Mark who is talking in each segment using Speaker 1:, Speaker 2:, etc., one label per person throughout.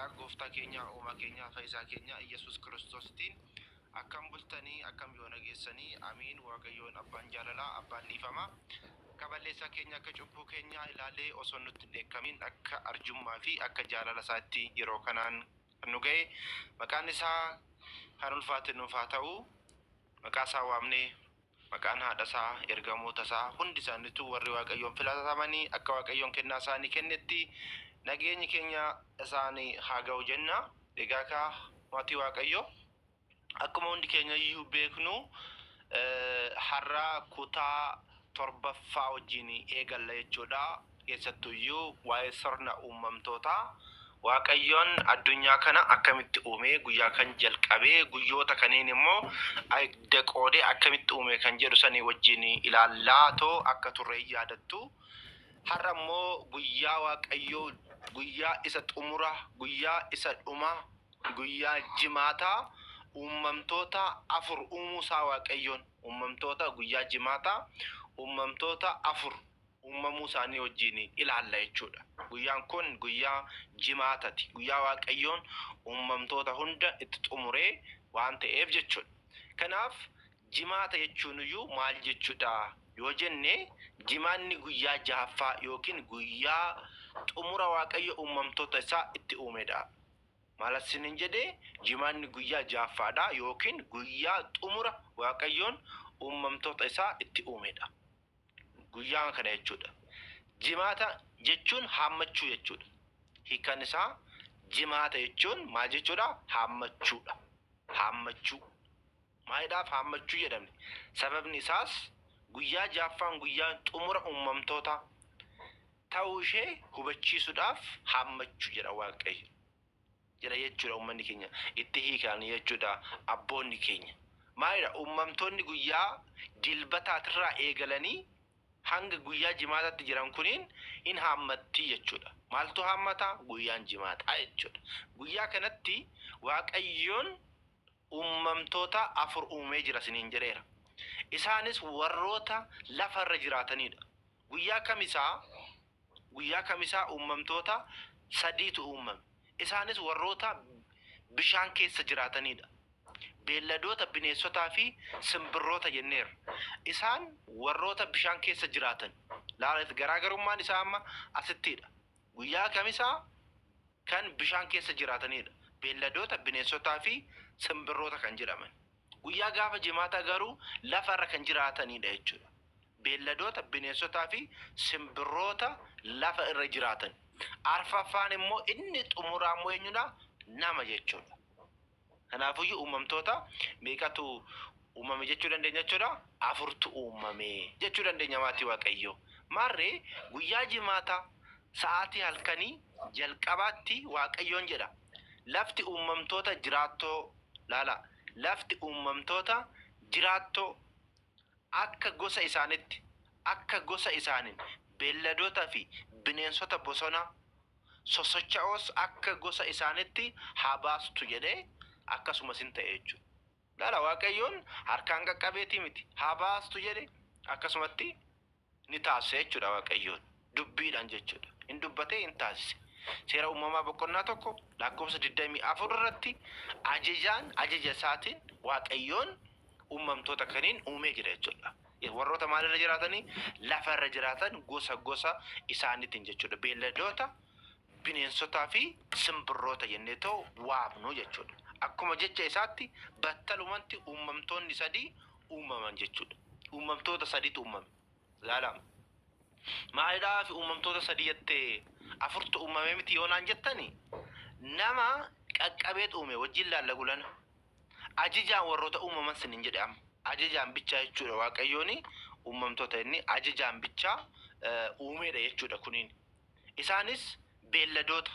Speaker 1: Maqaa gooftaa keenya uumaa keenya fayyisaa keenya Iyyasuus Kiristoostiin akkam bultanii, akkam yoona geessanii? Amiin. Waaqayyoon abbaan jaalalaa, abbaan dhiifamaa, akka balleessaa keenya, akka cubbuu keenya ilaalee osoo nutti hin dheekkamiin, akka arjummaa fi akka jaalala isaatti yeroo kanaan kan nu ga'e, maqaan isaa kan ulfaate nuuf haa ta'u. Maqaa isaa waamnee, maqaan haadha isaa, ergamoota isaa hundi isaaniitu, warri Waaqayyoon filatamanii, akka Waaqayyoon kennaa isaanii kennetti nageenyi keenya isaanii haa ga'u jenna. Egaa kaa maatii Waaqayyoo, akkuma hundi keenya iyyuu beeknu, har'a kutaa torbaffaa wajjin eegalla jechuudha. Keessattuu iyyuu waa'ee sirna uumamtootaa, Waaqayyoon addunyaa kana akkamitti uume, guyyaa kan jalqabee, guyyoota kanneen immoo adda qoodee akkamitti uume kan jedhu sanii wajjin ilaallaa too akka turre hin yaadattu. Har'a immoo guyyaa Waaqayyoo, guyyaa isa xumura, guyyaa isa dhuma, guyyaa Jimaataa uumamtoota afur uumuu isaa, Waaqayyoon uumamtoota guyyaa Jimaataa uumamtoota afur uumamuu isaanii wajjin ilaalla jechuudha. Guyyaan kun guyyaa Jimaatati. Guyyaa Waaqayyoon uumamtoota hunda itti xumuree waan ta'eef jechuudha. Kanaaf Jimaata jechuun iyyuu maal jechuudha yoo jenne, jimaanni guyyaa jahaffaa yookiin guyyaa xumura Waaqayyo uumamtoota isaa itti uumedha. Maal asiniin jedhee? Jimaanni guyyaa jahaffaadha yookiin guyyaa xumura Waaqayyoon uumamtoota isaa itti uumedha. Guyyaa kana jechuudha. Jimaata jechuun haammachuu jechuudha. Hiikaan isaa jimaata jechuun maal jechuudha? Haammachuudha. Haammachuu. Maalidhaaf haammachuu jedhamne? Sababni isaas guyyaa jahaffaan guyyaa xumura uumamtoota ta'uu ishee hubachiisuudhaaf haammachuu jedha Waaqayyo. Jedha jechuudha uummanni keenya. Itti hiikan jechuudha abboonni keenya. Maalidha? Uumamtoonni guyyaa Dilbataatirraa eegalanii hanga guyyaa Jimaataatti jiran kuniin hin haammattii jechuudha. Maaltu haammata? Guyyaan Jimaataa jechuudha. Guyyaa kanatti Waaqayyoon uumamtoota afur uumee jira isiniin jedheera. Isaanis warroota lafarra jiraatanidha. Guyyaa Kamisaa uumamtoota sadiitu uumame. Isaanis warroota bishaan keessa jiraatanidha. Beelladoota, bineensotaa fi simbirroota jenneerra. Isaan warroota bishaan keessa jiraatan. Laala, garaagarummaan isaa amma asittidha. Guyyaa Kamisaa kan bishaan keessa jiraatanidha. Beelladoota, bineensotaa fi simbirroota kan jedhaman. Guyyaa gaafa Jimaataa garuu lafarra kan jiraatanidha jechuudha. Beelladoota, bineensotaa fi simbirroota lafa irra jiraatan. Arfaffaan immoo, inni xumuraa immoo eenyudha? Nama jechuudha. Kanaafuyyuu uumamtoota meeqatu uumame jechuu dandeenya jechuudha? Afurtu uumame jechuu dandeenya, maatii Waaqayyoo. Maarree guyyaa Jimaataa sa'aatii halkanii jalqabaatti Waaqayyoon jedha. Lafti uumamtoota jiraattoo, laala, lafti uumamtoota jiraattoo akka gosa isaanitti, akka gosa isaaniin beelladootaa fi bineensota bosonaa sosocha'oos akka gosa isaanitti haa baastu jedhee, akkasumas hin ta'e jechuudha. Laala, Waaqayyoon harkaan qaqqabeetii miti, haa baastu jedhe, akkasumatti ni taasise jechuudha. Waaqayyoon dubbiidhaan jechuudha. Hin dubbatee, hin taasise. Seera Uumamaa boqonnaa 1 lakkoofsa 24 irratti ajajaan, ajaja isaatiin Waaqayyoon uumamtoota kaniin uumee jira jechuudha. Warroota maalirra jiraatanii? Lafarra jiraatan, gosa gosa isaaniitiin jechuudha. Beelladoota, bineensotaa fi simbirroota jennee too waamnu jechuudha. Akkuma jecha isaatti battalumatti uumamtoonni sadii uumaman jechuudha. Uumamtoota sadiitu uumame. Laala. Maalidhaaf uumamtoota sadii jettee, afurtu uumame miti yoo naan jettani, nama qaqqabeet uume wajjin laalla gulana. Ajajaan warroota uumaman sinin jedhe amma. Ajajaan bichaa jechuudha. Waaqayyooni uumamtoota inni ajajaan bichaa uumeedha jechuudha kuniin. Isaanis beelladoota.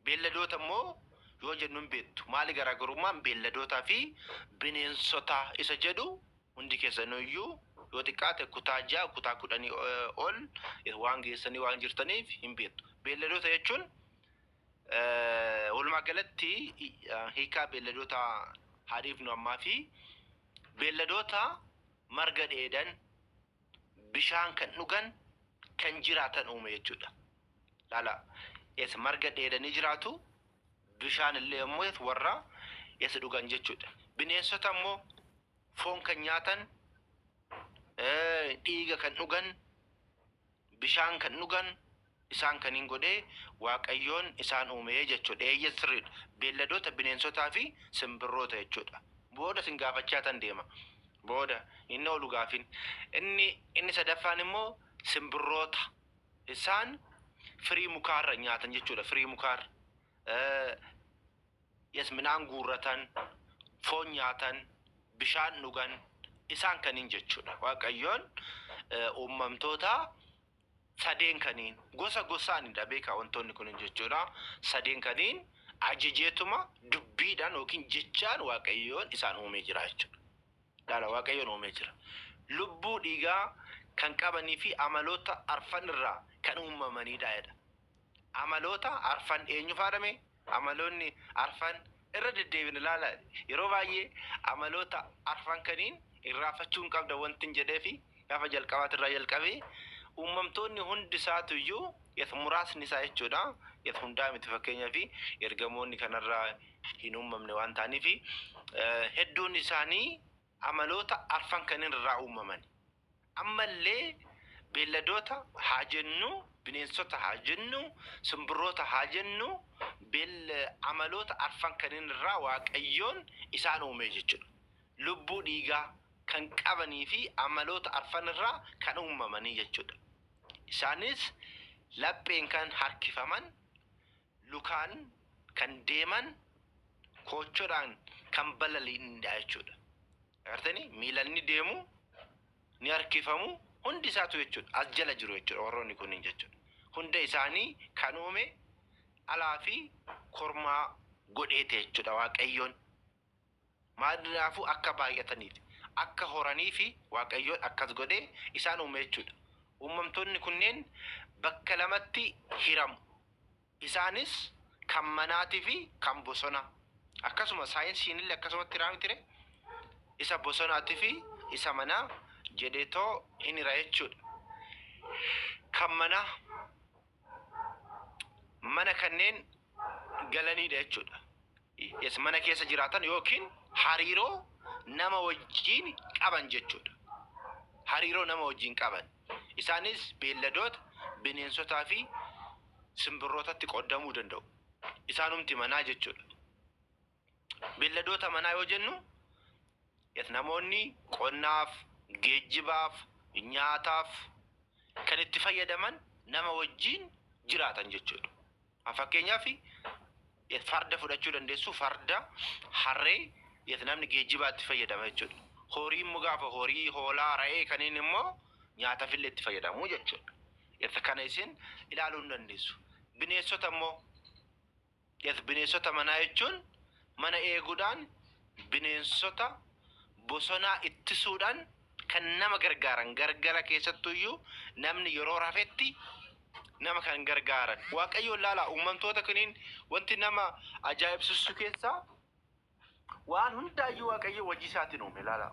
Speaker 1: Beelladoota immoo yoo jennu hin beektu. Maali garaagarummaan beelladootaa fi bineensotaa isa jedhu hundi keessaniyyuu yoo xiqqaate kutaa 6, kutaa 10 ol waan geessanii waan jirtaniif hin beektu. Beelladoota jechuun, walumaa galatti hiikaa beelladoota haa dhiifnu ammaa, fi beelladoota marga dheedan, bishaan kan dhugan, kan jiraatan uume jechuudha. Laala, marga dheedanii jiraatu. Bishaan illee immoo warra isa dhugan jechuudha. Bineensota immoo foon kan nyaatan, dhiiga kan dhugan, bishaan kan dhugan isaan kaniin godhee Waaqayyoon isaan uumee jechuudha. Eeyyee, sirriidha. Beelladoota, bineensotaa fi simbirroota jechuudha. Booda isin gaafachaa tan deema. Booda inni oolu gaafin. Inni sadaffaan immoo simbirroota. Isaan firii mukaarra nyaatan jechuudha. Firii mukaarra. Yes, midhaan guurratan, foon nyaatan, bishaan dhugan isaan kaniin jechuudha. Waaqayyoon uumamtoota sadeen kaniin gosa gosaanidha beekaa wantoonni kunin jechuudha. Sadeen kaniin ajajeetuma dubbiidhaan yookiin jechaan Waaqayyoon isaan uumee jira jechuudha. Laala, Waaqayyoon uumee jira. Lubbuu dhiigaa kan qabanii fi amaloota arfan irraa kan uumamanidha jedha. Amaloota arfan eenyu faadhame? Amaloonni arfan irra deddeebiin ilaala. Yeroo baay'ee amaloota arfan kaniin irraanfachuu hin qabda wanti hin jedhee fi gaafa jalqabaati irraa jalqabee uumamtoonni hundi isaatu iyyuu muraasni isaa jechuudha. Hundaa miti, fakkeenyaa fi ergamoonni kanarraa hin uumamne waan ta'aniif hedduun isaanii amaloota arfan kaniin irraa uumaman. Ammallee beelladoota haa jennu, bineensota haa jennu, simbirroota haa jennu, amaloota arfan kaniin irraa Waaqayyoon isaan uume jechuudha. Lubbuu dhiigaa kan qabanii fi amaloota arfan irraa kan uumamanii jechuudha. Isaanis lapheen kan harkifaman, lukaan kan deeman, koochoodhaan kan balali'anidha jechuudha. Agartanii, miilanni deemu, ni harkifamu, hundi isaatu jechuudha. As jala jiru jechuudha warroonni kunniin jechuudha. Hunda isaanii kan uume alaa fi kormaa godheete jechuudha Waaqayyoon. Maaliifuu akka baay'ataniif, akka horanii fi Waaqayyoon akkas godhee isaan uume jechuudha. Uumamtoonni kunneen bakka lamatti hiramu. Isaanis kan manaatii fi kan bosonaa. Akkasuma saayinsiin illee akkasumatti hiraa ture. Isa bosonaatii fi isa manaa jedheetoo hin hira jechuudha. Kan manaa mana kanneen galanidha jechuudha. Yes, mana keessa jiraatan yookiin hariiroo nama wajjin qaban jechuudha. Hariiroo nama wajjin qaban. Isaanis beelladoota, bineensotaa fi simbirrootatti qoodamuu danda'u. Isaanumti manaa jechuudha. Beelladoota manaa yoo jennu, yes, namoonni qonnaaf, geejjibaaf, nyaataaf kan itti fayyadaman nama wajjin jiraatan jechuudha. Fakkeenyaaf farda fudhachuu dandeessu, farda, harree, yes, namni geejjibaatti fayyadama jechuudha. Horii immoo gaafa horii, hoolaa, re'ee kanneen immoo nyaataaf illee itti fayyadamu jechuudha. Yes, kana isin ilaaluu hin dandeessu. Bineensota immoo, yes, bineensota manaa jechuun mana eeguudhaan, bineensota bosonaa ittisuudhaan kan nama gargaaran, gargara keessattuyyuu namni yeroo rafetti nama kan gargaaran. Waaqayyoon laala, uumamtoota kuniin wanti nama ajaa'ibsiisu keessaa waan hundaayyuu Waaqayyo hojii isaatiin uume laala.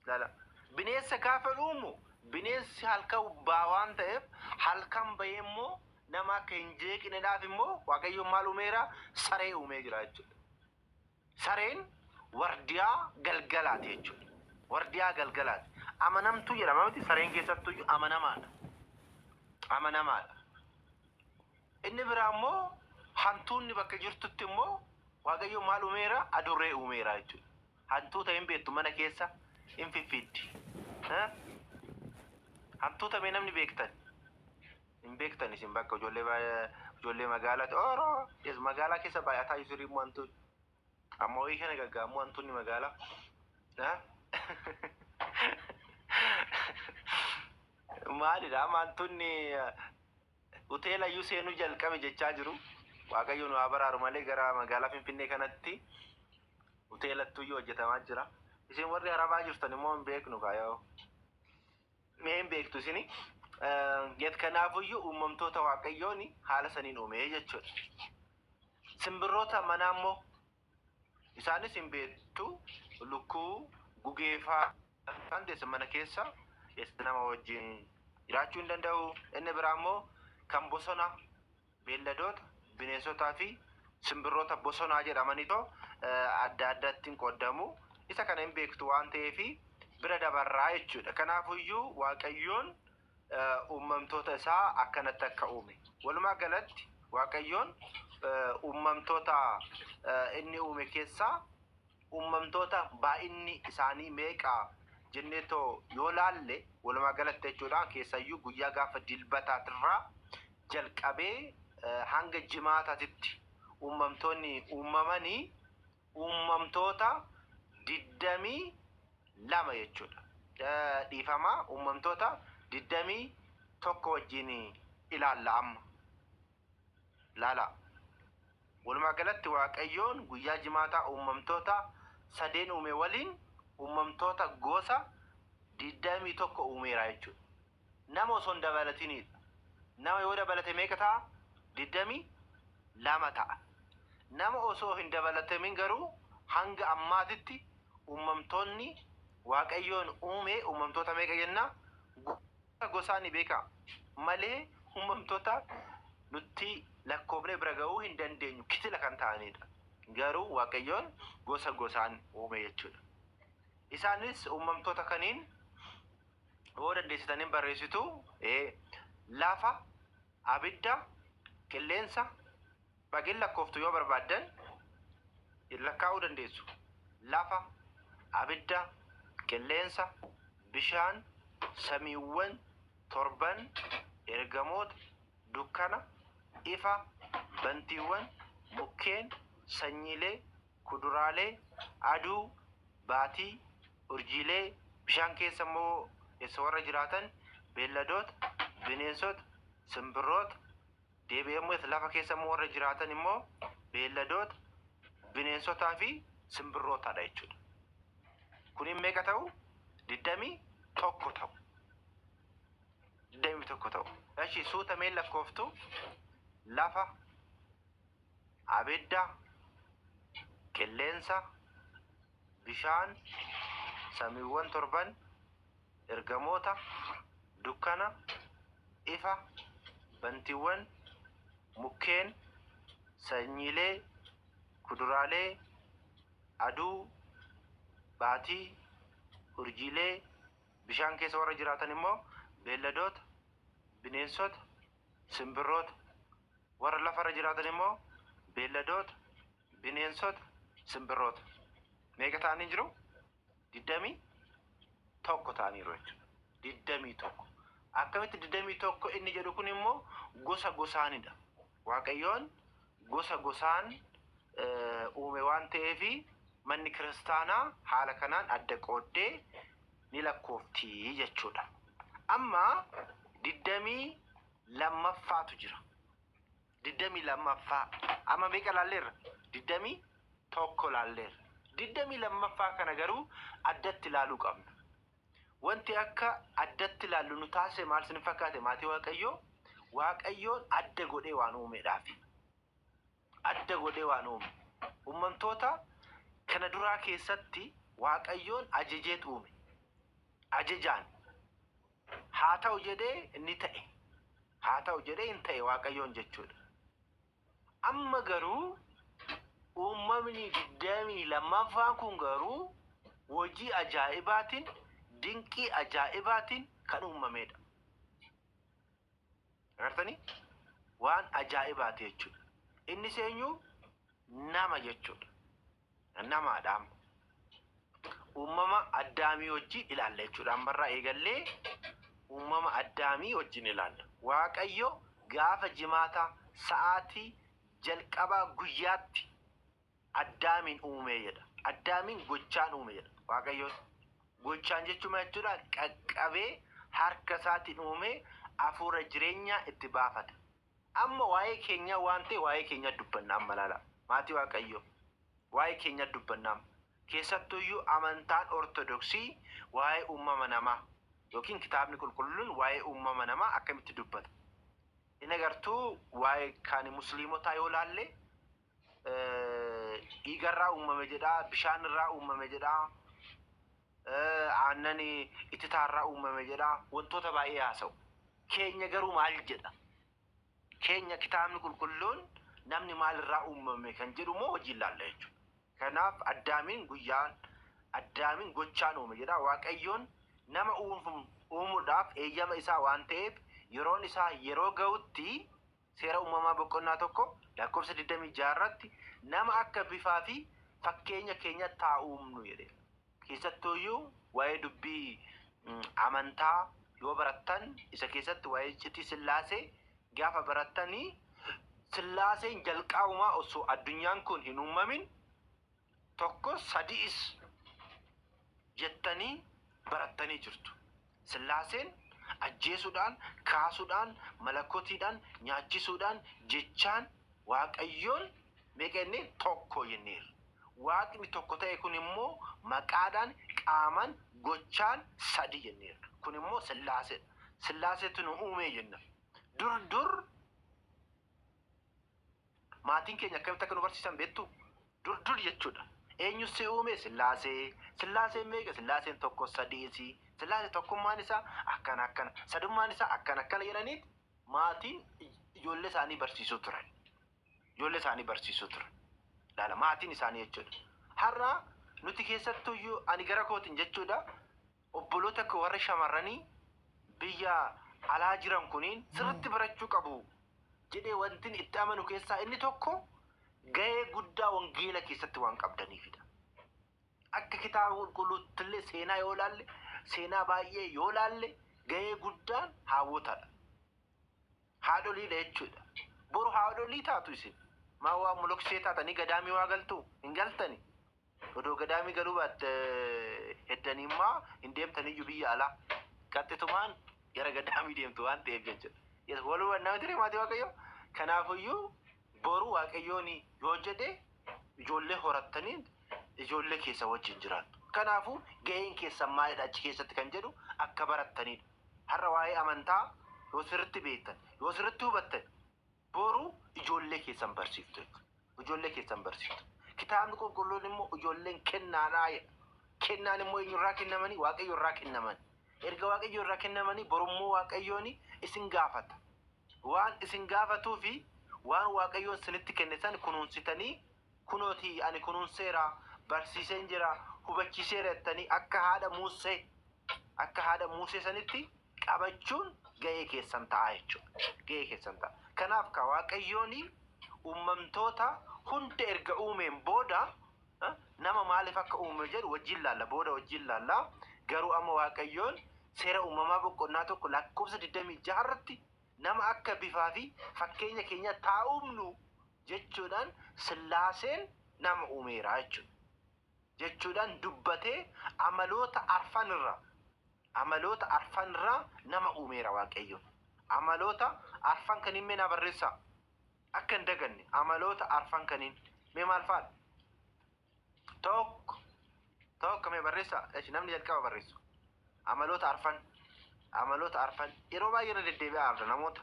Speaker 1: Laala. Bineensa gaafa uumu, bineensi halkan baa waan ta'eef, halkan bahee immoo nama akka hin jeeqneedhaaf immoo Waaqayyo maal uumeera? Saree uumee jira jechuudha. Sareen wardiyaa galgalaati jechuudha. Wardiyaa galgalaati. Amanamtuu jedhama miti, sareen keessattuu amanamaadha. Amanamaadha. Inni biraa immoo hantuunni bakka jirtutti immoo Waaqayyo maal uumeera? Adurree uumeera jechuudha. Hantuuta hin beektu, mana keessa hin fiffiiddi. Hantuuta mee namni beektan? Hin beektan isin, bakka ijoollee magaalaati. Ooroo, yes, magaalaa keessa baay'ataa jiru immoo hantuun. Amma wayii kana gaggaamuu hantuunni magaalaa. Maalidha? Amma hantuunni hoteela iyyuu seenuu jalqabe jechaa jiru. Waaqayyo nu haa baraaru malee gara magaalaa Finfinnee kanatti hoteelattu iyyuu hojjetamaa jira. Isin warri Arabaa jirtan immoo hin beeknu kaayoo. Mee hin beektu isini. Kanaafuyyuu uumamtoota Waaqayyoon haala saniin uumee jechuudha. Simbirroota manaa immoo isaanis hin beektu, lukkuu, gugeefaa isaan teessan mana keessa nama wajjin jiraachuu hin danda'u. Inni biraa immoo kan bosona, beelladoota, bineensotaa fi Simbirroota bosonaa jedhamaniitoo adda addaatti hin qoodamu. Isa kana hin beektu waan ta'eef bira dabarraa jechuudha. Kanaafuyyuu Waaqayyoon uumamtoota isaa akkanatti akka uume. Walumaa galatti Waaqayyoon uumamtoota inni uume keessaa uumamtoota baay'inni isaanii meeqa jenneetoo yoo laalle, walumaa galatti jechuudha, keessayyuu guyyaa gaafa dilbataatirraa jalqabee hanga jimaataatitti uumamtoonni uumamanii uumamtoota 22 jechuudha. Dhiifamaa, uumamtoota 21 wajjin ilaalla amma. Laala. Walumaa galatti Waaqayyoon guyyaa jimaataa uumamtoota sadeen uume waliin uumamtoota gosa 21 uumeera jechuudha. Nama osoo hin dabalatinidha. Nama yoo dabalate meeqa ta'a? 22 ta'a. Nama osoo hin dabalatamin garuu hanga ammaatitti uumamtoonni Waaqayyoon uume uumamtoota meeqa jenna? Gosa gosaa ni beeka malee uumamtoota nutti lakkoofnee bira ga'uu hin dandeenyu, kitila kan ta'anidha. Garuu Waaqayyoon gosa gosaan uume jechuudha. Isaanis uumamtoota kaniin yoo dandeessitaniin barreessitu: lafa, abidda, qilleensa, bageen lakkooftu yoo barbaaddan lakkaa'uu dandeessu. Lafa, abidda, qilleensa, bishaan, samiiwwan torban, ergamoota, dukkana, ifa, bantiiwwan, mukkeen, sanyiilee, kuduraalee, aduu, baatii, urjiilee, bishaan keessa immoo keessa warra jiraatan beelladoota, bineensota, simbirroota, deebi'ee immoo lafa keessa immoo warra jiraatan immoo beelladoota, bineensotaa fi simbirrootadha jechuudha. Kunin meeqa ta'u? 21 ta'u. 21 ta'u. Eshi, suuta mee lakkooftu: lafa, abidda, qilleensa, bishaan, samiiwwan torban, ergamoota, dukkana, ifa, bantiiwwan, mukkeen, sanyiilee, kuduraalee, aduu, baatii, urjiilee, bishaan keessa warra jiraatan immoo beelladoota, bineensota, simbirroota, warra lafarra jiraatan immoo beelladoota, bineensota, simbirroota. Meeqa ta'anii jiru? 21 ta'aniiru jechuudha. 21. Akkamitti 21 inni jedhu kun immoo gosa gosaanidha. Waaqayyoon gosa gosaan uume waan ta'eefi manni kiristaanaa haala kanaan adda qooddee ni lakkoofti jechuudha. Amma 22ffaatu jira. 22ffaa. Amma meeqa laalleerra? 21 laalleerra. 22ffaa kana garuu addatti ilaaluu qabna. Wanti akka addatti ilaallu nu taasise maal isin fakkaate, maatii Waaqayyoo? Waaqayyoon adda godhee waan uumeedhaafi. Adda godhee waan uume. Uumamtoota kana duraa keessatti Waaqayyoon ajajeet uume. Ajajaan haa ta'u jedhee inni ta'e. Haa ta'u jedhee hin ta'e Waaqayyoon jechuudha. Amma garuu uumamni 22ffaan kun garuu hojii ajaa'ibaatiin, dinqii ajaa'ibaatiin kan uumamedha. Agartanii? Waan ajaa'ibaati jechuudha. Innis eenyu? Nama jechuudha. Namaadha amma. Uumama Addaamii wajjin ilaalla jechuudha. Ammarraa eegallee uumama Addaamii wajjin ilaalla. Waaqayyo gaafa jimaataa sa'aatii jalqabaa guyyaatti Addaamiin uumee jedha. Addaamiin gochaan uume jedha. Waaqayyoon gochaan jechuun maal jechuudha? Qaqqabee harka isaatiin uumee hafuura jireenyaa itti baafata. Amma waa'ee keenyaa waan ta'e waa'ee keenyaa dubbanna amma, laala. Maatii Waaqayyoo, waa'ee keenyaa dubbanna amma. Keessattuyyuu amantaan Ortodoksii waa'ee uumama namaa yookiin kitaabni qulqulluun waa'ee uumama namaa akkamitti dubbata? Inni agartuu waa'ee kan musliimotaa yoo laalle, dhiigarraa uumame jedha, bishaanirraa uumame jedha, aannan ititaarraa uumame jedha, wantoota baay'ee haasa'u. Keenya garuu maal jedha? Keenya kitaabni qulqulluun Namni maalirraa uumame kan jedhu immoo wajjin laalla jechuudha. Kanaaf Addaamiin guyyaan Addaamiin gochaan uume jedha. Waaqayyoon nama uumuudhaaf eeyyama isaa waan ta'eef, yeroon isaa yeroo ga'utti, Seera Uumamaa boqonnaa 1 lakkoofsa 26 irratti, nama akka bifaa fi fakkeenya keenyatti haa uumnu jedheera. Keessattuuyyuu waa'ee dubbii amantaa yoo barattan, isa keessatti waa'ee iccitii Sillaasee gaafa barattanii, Sillaaseen jalqabumaa osoo addunyaan kun hin uumamin tokkos sadi'is jettanii barattanii jirtu. Sillaaseen ajjeesuudhaan, kaasuudhaan, malakotiidhaan, nyaachisuudhaan, jechaan Waaqayyoon meeqa jennee? Tokko jenneerra. Waaqni tokko ta'e kun immoo maqaadhaan, qaamaan, gochaan sadi jenneerra. Kun immoo Sillaaseedha. Sillaaseetu nu uume jenna. Dur dur maatiin keenya akkamitti akka nu barsiisan beektuu? Dur dur jechuudha. Eenyu si uume? Sillaasee. Sillaaseen meeqa? Sillaaseen tokko, sadiisi. Sillaasee tokkummaan isaa akkana akkana. Sadummaan isaa akkana akkana jedhaniit maatiin ijoollee isaanii barsiisuu turan. Ijoollee isaanii barsiisuu turan. Laala, maatiin isaanii jechuudha. Har'a nuti keessattuyyuu, ani gara kootiin jechuudha, obboloota koo warra shamarranii biyya alaa jiran kuniin sirriitti barachuu qabu jedhee wantin itti amanu keessaa inni tokko, gahee guddaa wangeela keessatti waan qabdaniifidha. Akka Kitaaba Qulqulluuttillee seenaa yoo laalle, seenaa baay'ee yoo laalle, gahee guddaan haawwotadha. Haadholiidha jechuudha. Boru haadholii taatu isin. Maa waa moloksee taatanii gadaamii waa galtuu? Hin galtani. Odoo gadaamii galuu baatte heddaniimmaa hin deemtaniyyuu biyya alaa. Qaxxitumaan gara gadaamii deemtu waan ta'eef jechuudha. Yes, wal hubannaa miti maatii Waaqayyoo? Kanaafuyyuu boru Waaqayyoon yoo jedhe ijoollee horattanii ijoollee keessa wajjin jiraattu. Kanaafuu gaheen keessan maalidha achi keessatti kan jedhu akka barattanidha. Har'a waa'ee amantaa yoo sirriitti beektan, yoo sirriitti hubattan, boru ijoollee keessan barsiiftu jechuudha. Ijoollee keessan barsiiftu. Kitaabni Qulqulluun immoo ijoolleen kennaadhaa jedha. Kennaan immoo eenyurraa kennamanii? Waaqayyo irraa kennaman. Erga Waaqayyo irraa kennamanii, borummoo Waaqayyoon isin gaafata. Waan isin gaafatuu fi waan Waaqayyoon isinitti kenne san kunuunsitanii, kunooti ani kunuunseera, barsiiseen jira, hubachiiseera jettanii akka haadha Muusee sanitti qabachuun ga'ee keessan ta'a jechuudha. Ga'ee keessan ta'a. Kanaaf ka Waaqayyoon uumamtoota hunda erga uumeen booda nama maaliif akka uume jedhu wajjin laalla, booda wajjin laalla. Garuu amma Waaqayyoon Seera Uumamaa boqonnaa 1 lakkoofsa 26 irratti nama akka bifaa fi fakkeenya keenya haa uumnu jechuudhaan Sillaaseen nama uumeera jechuudha. Jechuudhaan dubbatee amaloota arfan irraa nama uumeera Waaqayyoon. Amaloota arfan kaniin mee naa barreessaa. Akka hin daganne, amaloota arfan kaniin mee maal fa'aadha? Tokko tokko mee barreessaa. Eshi, namni jalqaba barreessu. Amaloota arfan yeroo baay'ee irra deddeebi'aa arga namoota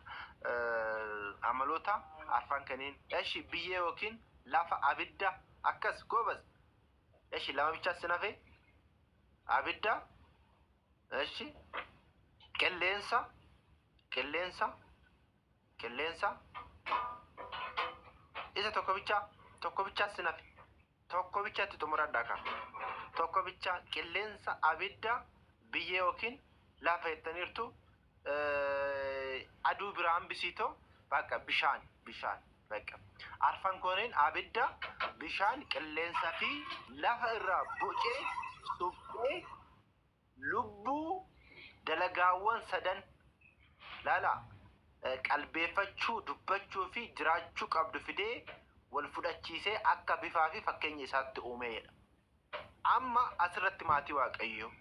Speaker 1: amaloota arfan kaniin. Eshi, biyyee yookiin lafa, abidda, akkas, goobas. Eshi, lama bichaas sin hafe. Abidda. Eshi, qilleensa, qilleensa, qilleensa. Isa tokko bichaa, tokko bichaas sin hafe. Tokko bichaatti xumuradhaa ka. Tokko bichaa. Qilleensa, abidda, biyyee yookiin lafa jettaniirtu. Aduu biraa hambisiitoo, bakka bishaan, bishaan bakka. Arfan kunneen, abidda, bishaan, qilleensa fi lafa irraa bocee suphee lubbuu dalagaawwan sadan laala, qalbeeffachuu, dubbachuu fi jiraachuu qabdu fidee wal fudhachiisee akka bifaa fi fakkeenya isaatti uumeedha. Amma asirratti, maatii Waaqayyoo,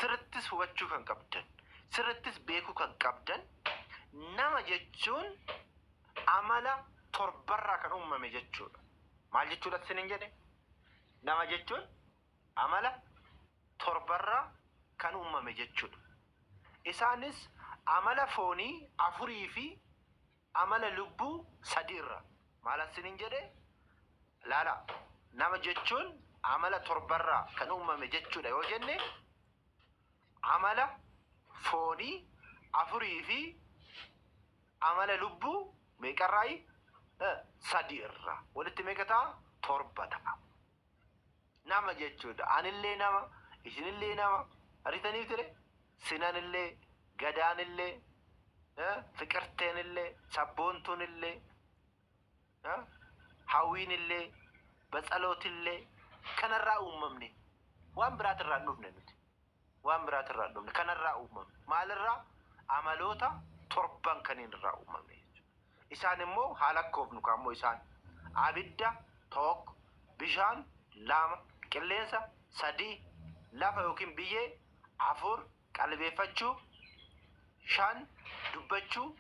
Speaker 1: sirrittis hubachuu kan qabdan, sirrittis beekuu kan qabdan, nama jechuun amala torbarraa kan uumame jechuudha. Maal jechuudha isiniin jedhe? Nama jechuun amala torbarraa kan uumame jechuudha. Isaanis amala foonii afurii fi amala lubbuu sadiirra. Maal isiniin jedhe? Laala, nama jechuun amala torbarraa kan uumame jechuudha yoo jenne, amala foonii afurii fi amala lubbuu meeqarraayi? Sadi irraa. Walitti meeqa ta'a? Torba ta'a. Nama jechuudha. Anillee nama, isinillee nama. Argitaniif ture? Sinanillee, Gadaanillee, Fiqirteenillee, Sabboontuunillee, Hawwiinillee, Batsalootillee kanarraa uumamne. Waan biraatirraa hin dhufne nuti. Waan biraatirraa hin dhufne. Kanarraa uumamne. Maalirraa? Amaloota torban kaniin irraa uumamne jechuudha. Isaan immoo haa lakkoofnu kaammoo isaan. Abidda tokko, bishaan lama, qilleensa sadii, lafa yookiin biyyee afur, qalbeeffachuu shan, dubbachuu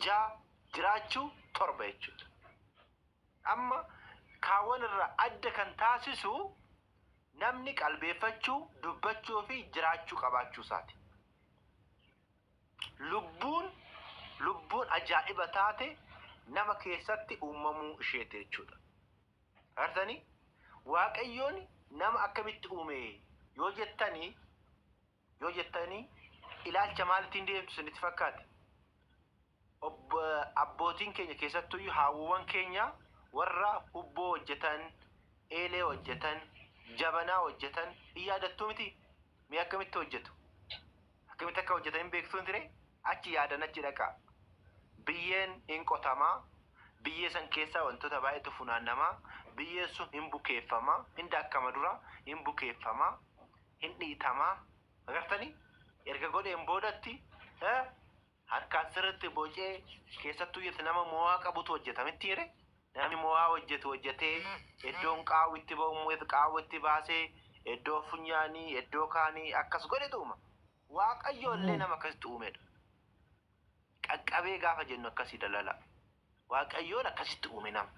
Speaker 1: ja'a, jiraachuu torba jechuudha. Amma kaawwan irraa adda kan taasisu namni qalbeeffachuu, dubbachuu fi jiraachuu qabaachuu isaati. Lubbuun ajaa'iba taate nama keessatti uumamuu isheeti jechuudha. Agartanii? Waaqayyoon nama akkamitti uume yoo jettanii ilaalcha maaliitiin deemtu isinitti fakkaate? Abbootiin keenya keessattuyyuu haawwan keenya warra hubboo hojjetan, eelee hojjetan, jabanaa hojjetan hin yaadattuu miti? Mee akkamitti hojjetu? Akkamitti akka hojjetan hin beektuu ture? Achi yaadan achi dhaqaa. Biyyeen hin qotamaa, biyyee san keessaa wantoota baay'eetu funaannamaa, biyyeen sun hin bukeeffamaa, hin daakkama dura, hin bukeeffamaa, hin dhiitamaa. Agartanii? Erga godheen boodatti harkaan sirriitti bocee keessattuu nama mo'aa qabutu hojjeta miti jedhe? Namni mo'aa hojjetu hojjetee iddoon qaawwi itti ba'u qaawwi itti baasee iddoo funyaanii iddoo kaanii akkas godhetu uuma. Waaqayyo illee nama akkasitti uumedha. Qaqqabee gaafa jennu akkasii dalala. Waaqayyoon akkasitti uume nama.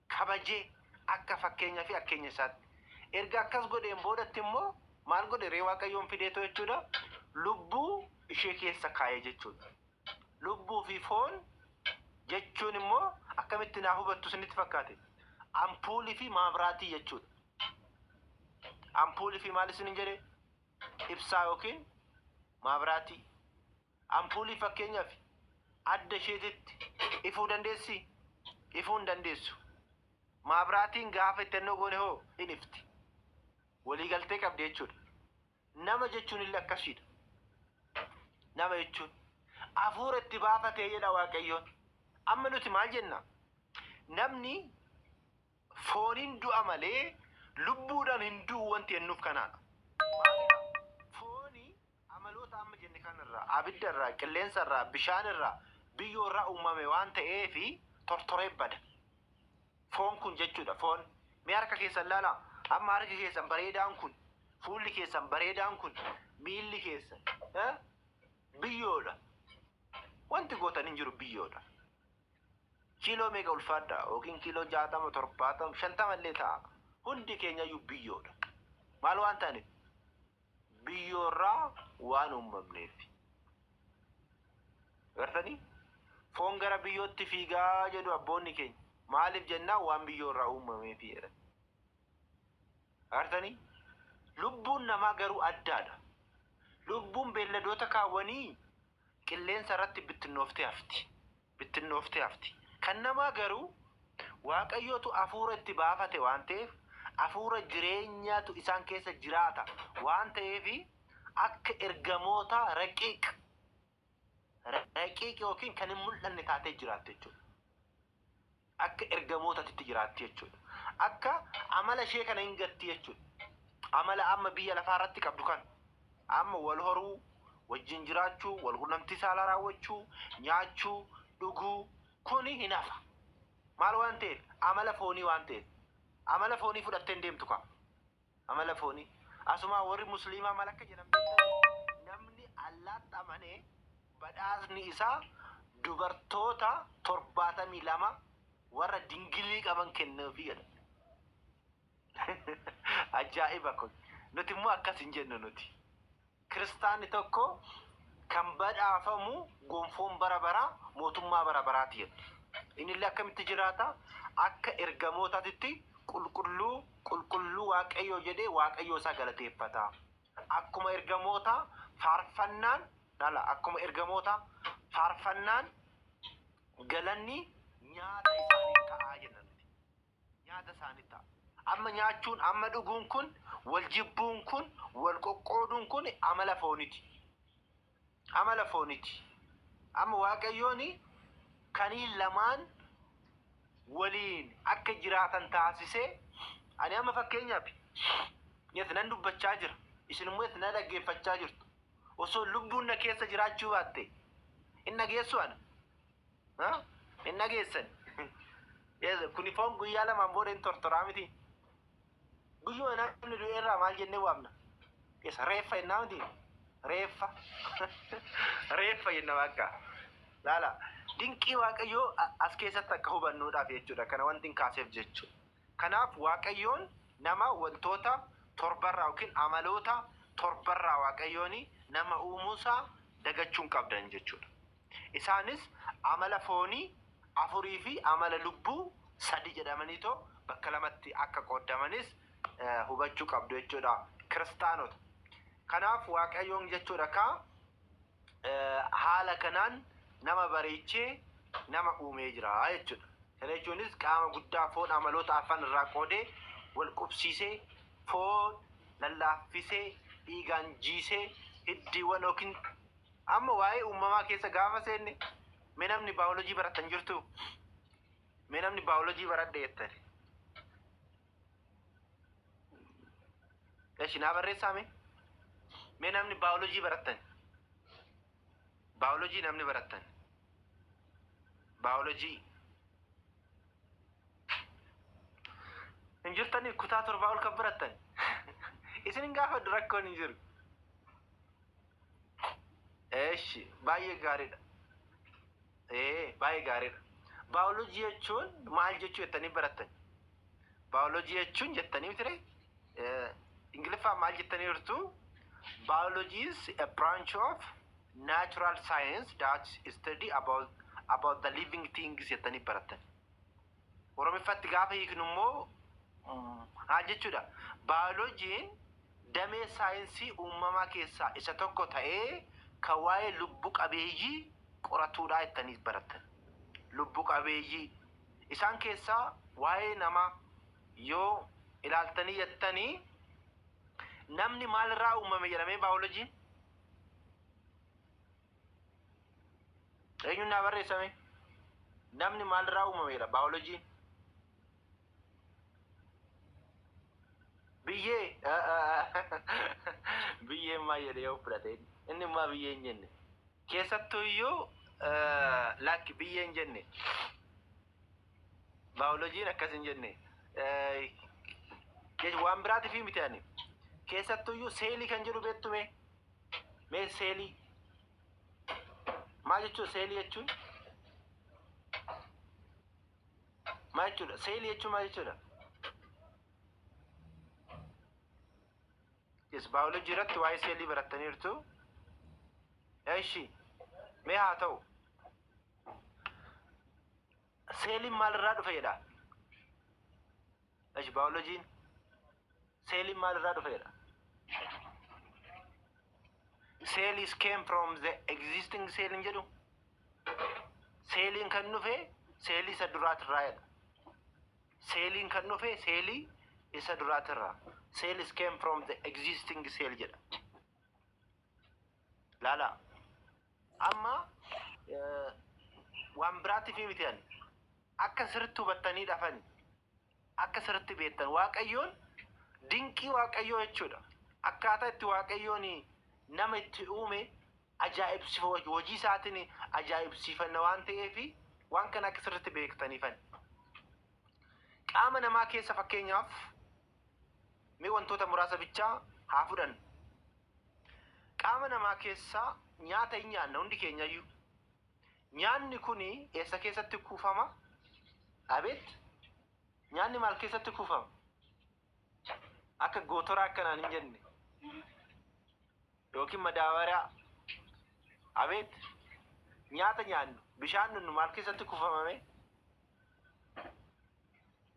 Speaker 1: Kabajee akka fakkeenyaa fi akkeenya isaatti. Erga akkas godheen boodatti immoo maal godhe ree Waaqayyoon fideetoo jechuudha? Lubbuu ishee keessa kaa'ee jechuudha. Lubbuu fi foon jechuun immoo akkamitti naa hubattu isinitti fakkaate? Ampuulii fi maamraatii jechuudha. Ampuulii fi maal isinin jedhe? Ibsaa yookiin maamraatii. Ampuulii fakkeenyaaf adda isheetitti ifuu dandeessi? Ifuu hin dandeessu. Maabraatiin gaafa itti ennoo goone hoo hin ifti. Waliigaltee qabdi jechuudha. Nama jechuun illee akkasiidha. Nama jechuun hafuura itti baafatee jedha Waaqayyoon. Amma nuti maal jenna? Namni fooniin du'a malee lubbuudhaan hin du'u wanti jennuuf kanaadha. Maalidha? Foonii amaloota amma jenne kanarraa, abiddarraa, qilleensarraa, bishaanirraa, biyyoorraa uumame waan ta'eefi tortoree bada. Foon kun jechuudha foon. Mee harka keessan ilaalaa. Amma harki keessan bareedaan kun, fuulli keessan bareedaan kun, miilli keessan biyyoodha. Wanti gootan hin jiru biyyoodha. Kiiloo meeqa ulfaadha yookiin kiiloo 60, 70, 50 illee ta'a. Hundi keenyayyuu biyyoodha. Maal waan taaneef? Biyyoorraa waan uumamneef. Agartanii? Foon gara biyyootti fiigaa jedhu abboonni keenya. Maaliif jennaan waan biyyoorraa uumameef jedhan. Agartanii? Lubbuun namaa garuu addaadha. Lubbuun beelladoota kaawwanii qilleensa irratti bittinnooftee hafti. Bittinnooftee hafti. Kan namaa garuu Waaqayyootu hafuura itti baafate waan ta'eef hafuura jireenyaatu isaan keessa jiraata waan ta'eef akka ergamoota raqiiq raqiiq yookiin kan hin mul'anne taatee jiraatti jechuudha. Akka ergamootaatti jiraatti jechuudha. Akka amala ishee kana hin gatti jechuudha. Amala amma biyya lafaa irratti qabdu kan amma wal horuu, wajjin jiraachuu, wal quunnamtii saalaa raawwachuu, nyaachuu, dhuguu kuni hin hafa. Maal waan ta'eef? Amala foonii waan ta'eef. Amala foonii fudhattee hin deemtu kaa. Amala foonii. Asumaa warri musliimaa maal akka jedhan beektanii? Namni Allaatti amanee badhaasni isaa dubartoota 72 warra dingilii qaban kennuufi jedha. Ajaa'iba kun. Nuti immoo akkas hin jennu nuti. Kiristaanni tokko kan badhaafamu gonfoon bara baraa mootummaa bara baraati jedha. Inni illee akkamitti jiraata? Akka ergamootaatitti qulqulluu qulqulluu Waaqayyoo jedhee Waaqayyoo isaa galateeffata. Akkuma ergamoota faarfannaan dhala akkuma ergamoota faarfannaan galanni Nyaata isaanii ta'aa jenna nuti. Nyaata isaanii ta'a. Amma nyaachuun, amma dhuguun kun, wal jibbuun kun, wal qoqqooduun kun amala fooniti. Amala fooniti. Amma Waaqayyoon kaniin lamaan waliin akka jiraatan taasisee, ani amma fakkeenyaaf yes, nan dubbachaa jira. Isin immoo na dhaggeeffachaa jirtu. Osoo lubbuun na keessa jiraachuu baatte hin dhageessu ana. Hin dhageessan. Yes, kuni foon guyyaa 2n booda hin tortoraa miti. Guyyuma namni du'e irraa maal jennee waamna? Yes, reeffa jennaa miti. Reeffa. Reeffa jenna bakka. Laala. Dinqii Waaqayyoo as keessatti akka hubannuudhaaf jechuudha. Kana wanti hin kaaseef jechuudha. Kanaaf Waaqayyoon nama wantoota torbarraa yookiin amaloota torbarraa Waaqayyoon nama uumuusaa dagachuu hin qabdan jechuudha. Isaanis amala foonii afurii fi amala lubbuu sadi jedhamaniitoo bakka lamatti akka qooddamanis hubachuu qabdu jechuudha kiristaanota. Kanaaf Waaqayyoon jechuudha kaa haala kanaan nama bareechee nama uumee jira jechuudha. Kana jechuunis qaama guddaa foon amaloota afan irraa qoodee wal qubsiisee, foon lallaaffisee, dhiigaan jiisee, hiddiiwwan yookiin amma waa'ee uumamaa keessa gaafa seenne, mee namni baayoloojii baratan jirtu? Mee namni baayoloojii baradhe jettan? Eshi, naa barreessaa mee. Mee namni baayoloojii barattan? Baayoloojii namni barattan? Baayoloojii. Hin jirtanii kutaa 7 ol kan barattan? Isin hin gaafadhu, rakkoon hin jiru. Eshi, baay'ee gaariidha. Ee, baay'ee gaariidha. Baayoloojii jechuun maal jechuu jettanii barattan? Baayoloojii jechuun jettanii miti ree? Ingiliffaan maal jettanii jirtu? Biology is a branch of natural science that study about the living things jettanii barattan. Oromiffatti gaafa hiiknu immoo maal jechuudha? Baayoloojiin damee saayinsii uumamaa keessaa isa tokko ta'ee kan waa'ee lubbu qabeeyyii qoratuudha jettanii barattan. Lubbu qabeeyyii. Isaan keessaa waa'ee namaa yoo ilaaltanii jettanii, namni maalirraa uumame jedhamee baayoloojiin? Eenyuun naa barreessame? Namni maalirraa uumame jedha baayoloojiin? Biyyee, biyyeen maal jedhee yoo fudhate, inni immoo biyyee hin jenne. Keessattuu iyyuu lakki, biyyee hin jenne. Baayoloojiin akkas hin jenne. Waan biraatiif miti ani. Keessattuu iyyuu seelii kan jedhu beektu mee? Mee seelii? Maal jechuudha seelii jechuun? Maal jechuudha? Seelii jechuun maal jechuudha? Yes, baayoloojii irratti waa'ee seelii barattaniirtu. Eshi, mee haa ta'u. Seeliin maalirraa dhufe jedha? Eshi, baayoloojiin seeliin maalirraa dhufe jedha? Cell is came from the existing cell hin jedhu. Seeliin kan dhufe seelii isa duraatirraa jedha. Seeliin kan dhufe seelii isa duraatirraa. Cell is came from the existing cell jedha. Laala. Amma waan biraatiif miti ani. Akka sirriitti hubattanii dhafani. Akka sirriitti beektan Waaqayyoon, dinqii Waaqayyoo jechuudha. Akkaataa itti Waaqayyoon nama itti uume ajaa'ibsifa, hojii isaatiin ajaa'ibsiifanna waan ta'eef waan kana akka sirriitti beektaniifani. Qaama namaa keessa fakkeenyaaf mee wantoota muraasa bichaa haa fudhannu. Qaama namaa keessa nyaata hin nyaanna hundi keenyayyuu. Nyaanni kuni eessa keessatti kuufama? Abeet! Nyaanni maal keessatti kuufama? Akka gootoraa akkanaan hin jenne. Yookiin madaabaraa. Abeet! Nyaata nyaannu, bishaan nunnu maal keessatti kuufamame?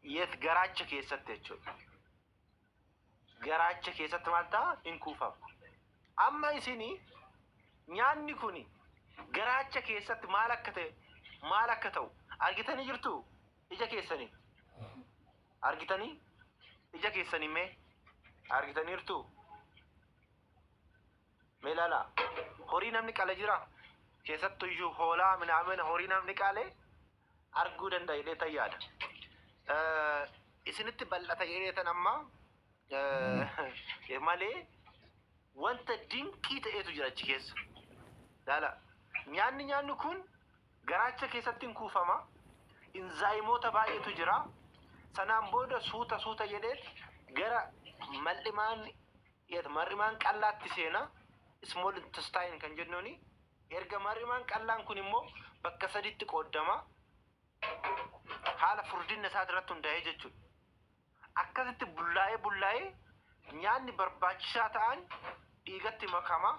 Speaker 1: Yes, garaacha keessatti jechuudha. Garaacha keessatti maal ta'a? Hin kuufama. Amma isini nyaanni kuni garaacha keessatti maal akka ta'e, maal akka ta'u, Argitanii jirtuu? Ija keessaniin. Argitanii? Ija keessaniin mee? Argitaniirtuu? Mee ilaalaa. Horii namni qale jira? Keessattu iyyuu hoolaa minaamina horii namni qale arguu danda'a jedheetan yaada. Isinitti bal'ata jedheetan amma malee wanta dinqii ta'etu jira achi keessa. Laala. Nyaanni nyaannu kun garaacha keessatti hin kuufama. Inzaayimoota baay'eetu jira. Sanaan booda suuta suuta jedheet gara mal'imaan mar'imaan qal'aatti seena. Small intestine kan jennuuni. Erga mar'imaan qal'aan kun immoo bakka saditti qooddama. Haala furdinna isaa irratti hundaa'ee jechuudha. Akkasitti bullaa'ee bullaa'ee nyaanni barbaachisaa ta'an dhiigatti makama.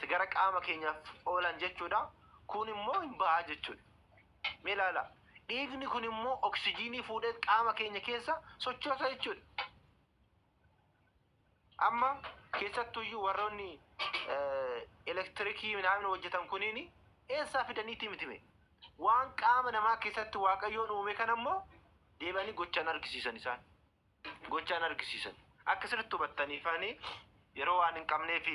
Speaker 1: Gara qaama keenyaaf oolan jechuudha. Kun immoo hin bahaa jechuudha. Mee ilaala. Dhiigni kun immoo oksijiinii fuudhee qaama keenya keessa sochoosa jechuudha. Amma keessattuyyuu warroonni elektirikii minaamin hojjetan kuniin eessaa fidaniiti mitime. Waan qaama namaa keessatti Waaqayyoon uume kana immoo deebi'anii gochaan argisiisan isaan. Gochaan argisiisan. Akka sirriitti hubattaniifani yeroo waan hin qabneef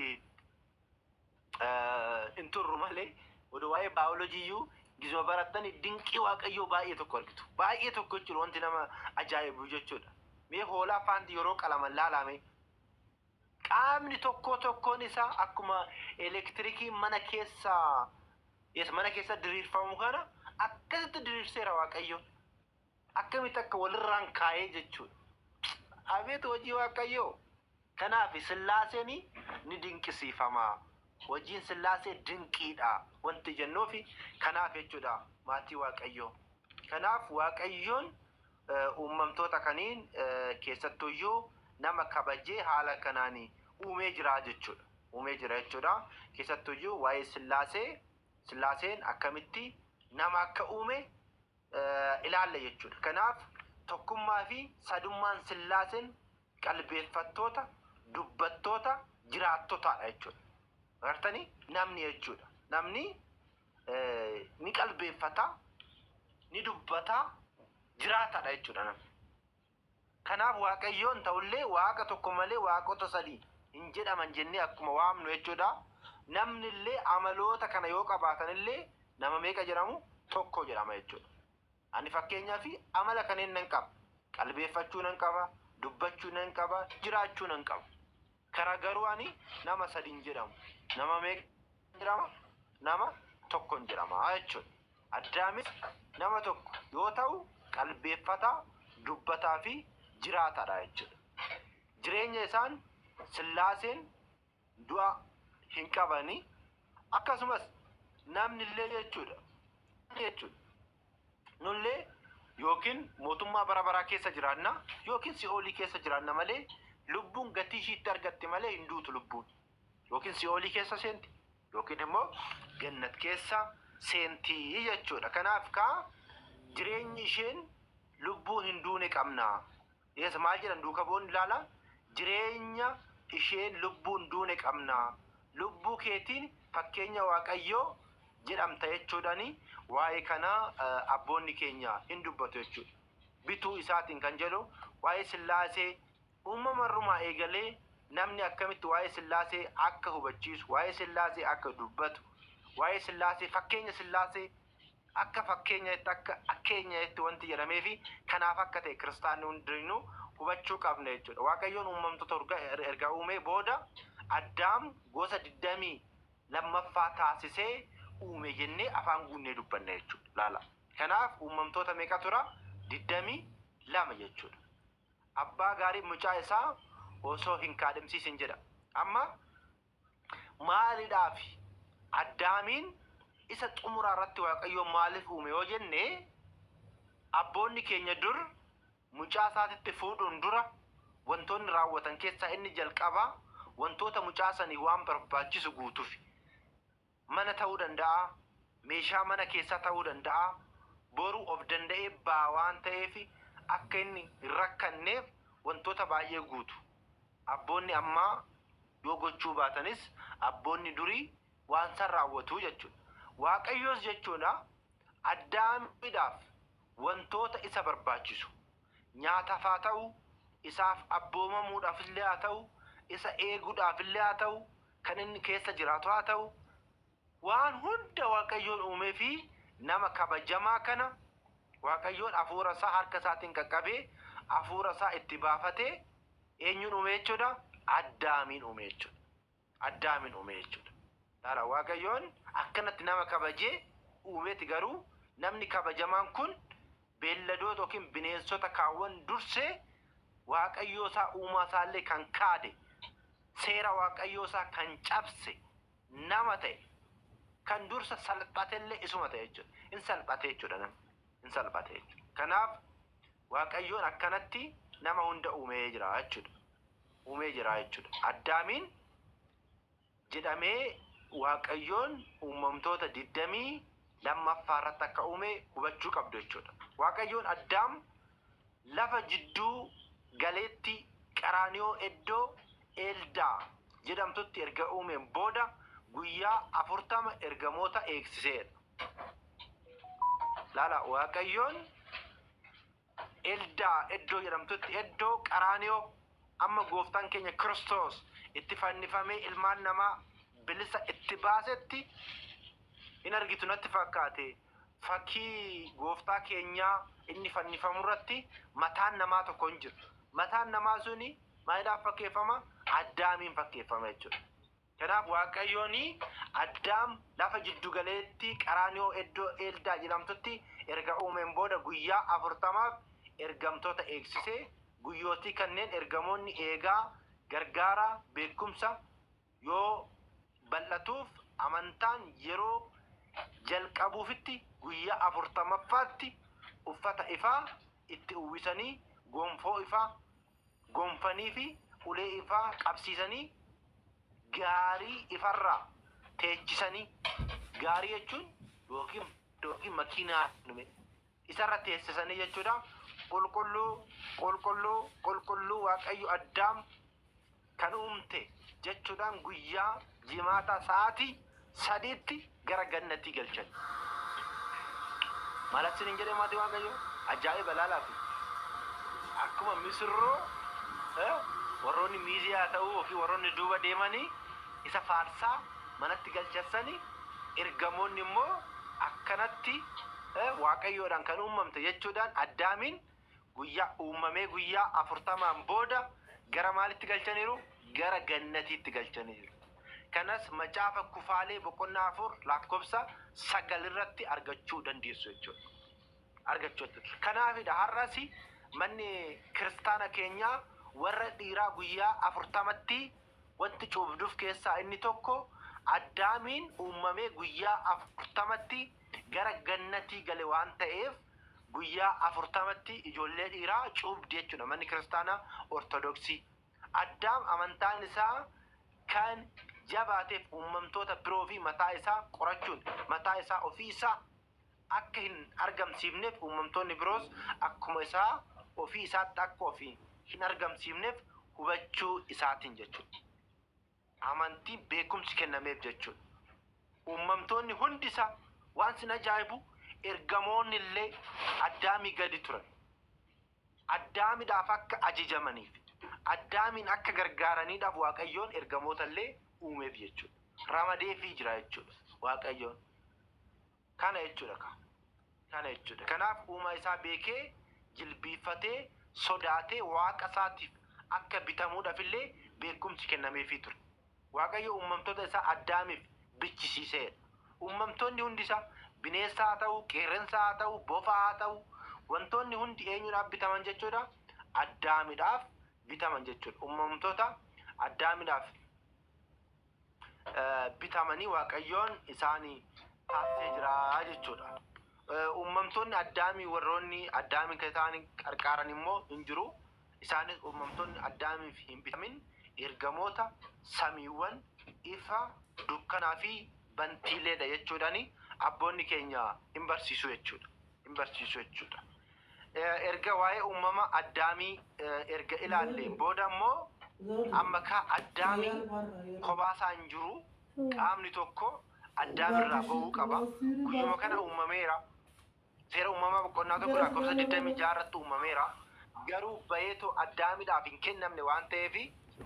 Speaker 1: hin turru malee oduu waa'ee baayoloojii iyyuu gizuma barattani dinqii Waaqayyoo baay'ee tokko argitu. Baay'ee tokko jechuudha wanti nama ajaa'ibu jechuudha. Mee hoolaa faanti yeroo qalaman laalame qaamni tokko tokkoon isaa akkuma elektirikii mana keessa mana keessa diriirfamu kana akkasitti diriirseera Waaqayyo. Akkamitti akka walirraan kaa'ee jechuudha. Abeet hojii Waaqayyoo. Kanaaf Sillaaseen ni dinqisiifama. Hojiin Sillaasee dinqiidha wanti jennuufi kanaaf jechuudha maatii Waaqayyoo. Kanaaf Waaqayyoon uumamtoota kaniin keessattuyyuu nama kabajee haala kanaan uumee jira jechuudha. Uumee jira jechuudha. Keessattuyyuu waa'ee Sillaasee, Sillaaseen akkamitti nama akka uume ilaalla jechuudha. Kanaaf tokkummaa fi sadummaan Sillaaseen qalbeeffattoota, dubbattoota, jiraattotaadha jechuudha. Agartanii namni jechuudha. Namni ni qalbeeffata, ni dubbata, jiraataadha jechuudha namni. Kanaaf Waaqayyoon ta'ullee Waaqa tokko malee waaqota sadii hin jedhaman jennee akkuma waamnu jechuudha. Namni illee amaloota kana yoo qabaatan illee nama meeqa jedhamu? Tokko jedhama jechuudha. Ani fakkeenyaaf amala kanneen nan qaba. Qalbeeffachuu nan qaba, dubbachuu nan qaba, jiraachuu nan qaba. Kara garuu ani nama sadiin jedhamu. Nama meeqa jedhama? Nama tokkon jedhama jechuudha. Addaamis nama tokko yoo ta'u qalbeeffataa, dubbataa fi jiraataadha jechuudha. Jireenya isaan Sillaaseen du'a hin qabani. Akkasumas namni illee jechuudha. Nullee yookiin mootummaa bara baraa keessa jiraanna yookiin si'oolii keessa jiraanna malee lubbuun gatii ishiitti argatte malee hin duutu lubbuun. Yookiin si'oolii keessa seenti yookiin immoo gannat keessa seenti jechuudha. Kanaaf kaa jireenyi isheen lubbuu hin duune qabna. Eessa maal jedhan duuka bu'oonni ilaala? Jireenya isheen lubbuu hin duune qabna. Lubbuu keetiin fakkeenya Waaqayyoo jedhamta jechuudhaani waa'ee kana abboonni keenya hin dubbatu jechuudha. Bituu isaatiin kan jedhu waa'ee Sillaasee uumamarrumaa eegalee namni akkamitti waa'ee Sillaasee akka hubachiisu, waa'ee Sillaasee akka dubbatu, waa'ee Sillaasee fakkeenya Sillaasee akka fakkeenyaatti akka akkeenyaatti wanti jedhameefi kanaaf akka ta'e kiristaanni hundinuu hubachuu qabna jechuudha. Waaqayyoon uumamtoota erga uumee booda Addaam gosa 22ffaa taasisee uume jennee afaan guunnee dubbanna jechuudha. Laala. Kanaaf uumamtoota meeqa tura? 22 jechuudha. Abbaa gaarii mucaa isaa osoo hin kaadhimsiisin jedha. Amma maalidhaaf Addaamiin isa xumuraa irratti Waaqayyoon maaliif uume yoo jenne abboonni keenya dur mucaa isaatitti fuudhuun dura wantoonni raawwatan keessaa inni jalqabaa wantoota mucaa sanii waan barbaachisu guutuuf. Mana ta'uu danda'a, meeshaa mana keessaa ta'uu danda'a, boru of danda'ee baa waan ta'eef akka inni hin rakkanneef wantoota baay'ee guutu. Abboonni ammaa yoo gochuu baatanis abboonni durii waan san raawwatu jechuudha. Waaqayyoos jechuudha Addaamidhaaf wantoota isa barbaachisu nyaataaf haa ta'u, isaaf abboomamuudhaaf illee haa ta'u, isa eeguudhaaf illee haa ta'u, kan inni keessa jiraatu haa ta'u, waan hunda Waaqayyoon uumee fi nama kabajamaa kana Waaqayyoon hafuura isaa harka isaatiin qaqqabee hafuura isaa itti baafatee eenyuun uume jechuudha? Addaamiin uume jechuudha. Addaamiin uume jechuudha. Laala, Waaqayyoon akkanatti nama kabajee uumeeti, garuu namni kabajamaan kun beelladoota yookiin bineensota kaawwan dursee Waaqayyoo isaa uumaa isaallee kan kaade, seera Waaqayyoo isaa kan cabse nama ta'e, kan dursa salphatellee isuma ta'e jechuudha. In salphate jechuudha namni. In salphate jechuudha. Kanaaf Waaqayyoon akkanatti nama hunda uumee jira jechuudha. Uumee jira jechuudha. Addaamiin jedhamee Waaqayyoon uumamtoota 22ffaa irratti akka uume hubachuu qabdu jechuudha. Waaqayyoon Addaam lafa jidduu galeetti Qaraaniyoo iddoo Eeldaa jedhamtutti erga uumeen booda guyyaa 40 ergamoota eegsiseedha. Laala, Waaqayyoon Eldaa iddoo jedhamtutti, iddoo Qaraaniyoo amma gooftaan keenya Kiristoos itti fannifamee ilmaan namaa bilisa itti baasetti hin argitu natti fakkaate, fakkii gooftaa keenyaa inni fannifamu irratti mataan namaa tokko hin jiru. Mataan namaa suni maalidhaaf fakkeeffama? Addaamiin fakkeeffama jechuudha. Kanaaf Waaqayyoon Addaam lafa jiddu galeetti Qaraaniyoo iddoo Eeldaa jedhamtutti erga uumeen booda guyyaa 40f ergamtoota eegsisee, guyyootii kanneen ergamoonni eegaa, gargaaraa, beekumsa yoo bal'atuuf amantaan yeroo jalqabuufitti guyyaa 40ffaatti uffata ifaa itti uwwisanii, gonfoo ifaa gonfanii fi ulee ifaa qabsiisanii, gaarii ifarraa teechisanii, gaarii jechuun yookiin makiinaa isarra teessisanii jechuudha. Qulqulluu, qulqulluu, qulqulluu Waaqayyo Addaam kan uumte jechuudhaan guyyaa Jimaataa sa'aatii 3tti gara gannatii galchan. Maal hin jedhee maatii Waaqayyo? Ajaa'iba, laalaa fi akkuma misirroo warroonni miiziyaa ta'uu yookiin warroonni duuba deemanii isa faarsaa manatti galchassanii, ergamoonni immoo akkanatti Waaqayyoodhaan kan uumamte jechuudhaan Addaamiin guyyaa uumamee guyyaa 40n booda gara maalitti galchaniiru? Gara gannatiitti galchaniiru. Kanas Macaafa Kufaalee boqonnaa 4 lakkoofsa 9 irratti argachuu dandeessu jechuudha. Argachuu jechuudha. Kanaafidha har'as manni kiristaana keenyaa warra dhiiraa guyyaa 40tti wanti cuubduuf keessaa inni tokko Addaamiin uumamee guyyaa 40tti gara gannatii gale waan ta'eef guyyaa 40tti ijoollee dhiiraa cuubdi jechuudha manni kiristaanaa Ortodoksii. Addaam amantaan isaa kan jabaateef uumamtoota biroo fi mataa isaa qorachuun mataa isaa ofii isaa akka hin argamsiifneef, uumamtoonni biroos akkuma isaa ofii isaatti akka ofii hin argamsiifneef hubachuu isaatiin jechuudha. Amantiin beekumsi kennameef jechuudha. Uumamtoonni hundi isaa, waan sin ajaa'ibu, ergamoonni illee Addaamii gadi turan. Addaamidhaaf akka ajajamaniif, Addaamiin akka gargaaraniidhaaf Waaqayyoon ergamoota illee uumeef jechuudha. Ramadeefii jira jechuudha Waaqayyoon. Kana jechuudha ka. Kana jechuudha. Kanaaf uumaa isaa beekee, jilbiiffatee, sodaatee Waaqa isaatiif akka bitamuudhaaf illee beekumsi kennameefii ture. Waaqayyo uumamtoota isaa Addaamiif bichisiiseera. Uumamtoonni hundi isaa bineensa haa ta'u, qeerransa haa ta'u, bofa haa ta'u, wantoonni hundi eenyuudhaaf bitaman jechuudha? Addaamidhaaf bitaman jechuudha. Uumamtoota Addaamidhaaf bitamanii Waaqayyoon isaanii taasisee jira jechuudha. Uumamtoonni Addaamii, warroonni Addaamii kan isaan qarqaaran immoo hin jiru. Isaanis uumamtoonni Addaamiif hin bitamin ergamoota, samiiwwan, ifa, dukkanaa fi bantiileedha jechuudhaan abboonni keenya hin barsiisu jechuudha. Hin barsiisu jechuudha. Erga waa'ee uumama Addaamii erga ilaalleen booda immoo amma kaa Addaamii kophaa isaa hin jiru, qaamni tokko Addaamirraa ba'uu qaba. Guyyuma kana uumameera. Seera uumamaa boqonnaa 1 lakkoofsa 26 irratti uumameera. Garuu bayeetoo Addaamidhaaf hin kennamne waan ta'eef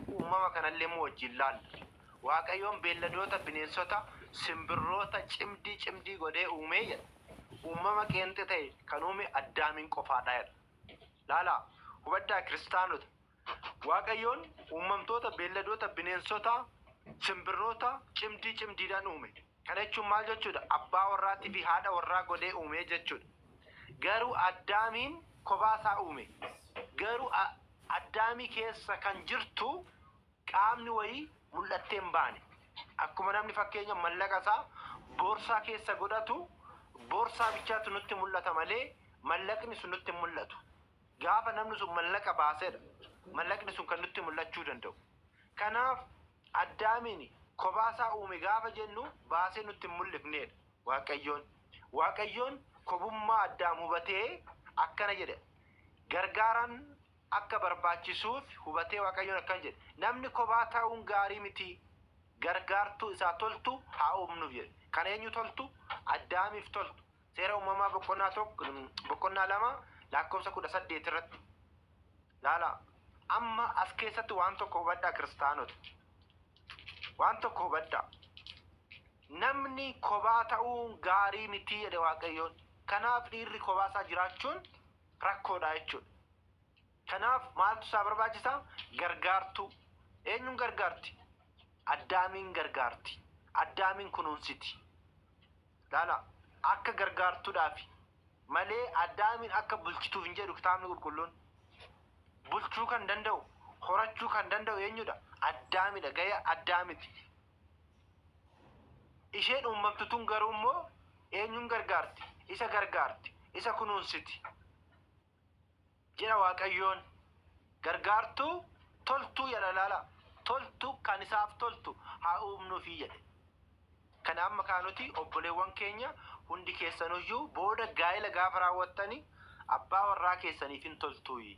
Speaker 1: uumama kanallee immoo wajjin laalla. Waaqayyoon beelladoota, bineensota, simbirroota cimdii cimdii godhee uumee jedha. Uumama qeenxe ta'e kan uume Addaamiin qofaadha jedha. Laalaa, hubadhaa kiristaanota. Waaqayyoon uumamtoota, beelladoota, bineensota, simbirroota cimdii cimdiidhaan uume. Kana jechuun maal jechuudha? Abbaa warraatii fi haadha warraa godhee uumee jechuudha. Garuu Addaamiin kophaa isaa uume. Garuu Addaamii keessa kan jirtu qaamni wayii mul'attee hin baane. Akkuma namni fakkeenya mallaqa isaa boorsaa keessa godhatu, boorsaa bichaatu nutti mul'ata malee mallaqni sun nutti hin mul'atu. Gaafa namni sun mallaqa baasedha mallaqni sun kan nutti mul'achuu danda'u. Kanaaf Addaamiin kophaa isaa uume gaafa jennu baasee nutti hin mul'ifneedha Waaqayyoon. Waaqayyoon kobummaa Addaam hubatee akkana jedhe, gargaaraan akka barbaachisuuf hubatee Waaqayyoon akkana jedhe, namni kophaa ta'uun gaarii miti, gargaartuu isaa toltu haa uumnuuf jedhe. Kan eenyu toltu? Addaamiif toltu. Seera uumamaa boqonnaa 1, boqonnaa 2 lakkoofsa 18 irratti laala. Amma as keessatti waan tokko hubadhaa kiristaanota. Waan tokko hubadhaa. Namni kophaa ta'uun gaarii miti jedhe Waaqayyoon. Kanaaf dhiirri kophaa isaa jiraachuun rakkoodha jechuudha. Kanaaf maaltu isaa barbaachisa? Gargaartuu. Eenyuun gargaarti? Addaamiin gargaarti. Addaamiin kunuunsiti. Laala, akka gargaartuudhaafi malee Addaamiin akka bulchituuf hin jedhu kitaabni qulqulluun. Bulchuu kan danda'u, horachuu kan danda'u eenyudha? Addaamidha. Gahee Addaamiti. Isheen uumamtu tun garuu immoo eenyuun gargaarti? Isa gargaarti. Isa kunuunsiti. Jedha Waaqayyoon. Gargaartuu toltuu jedha laala. Toltu kan isaaf toltu haa uumnuufii jedhe. Kana amma kaa nuti obboleewwan keenya hundi keessanuyyuu booda gaa'ela gaafa raawwattani abbaa warraa keessaniif hin toltuuyi?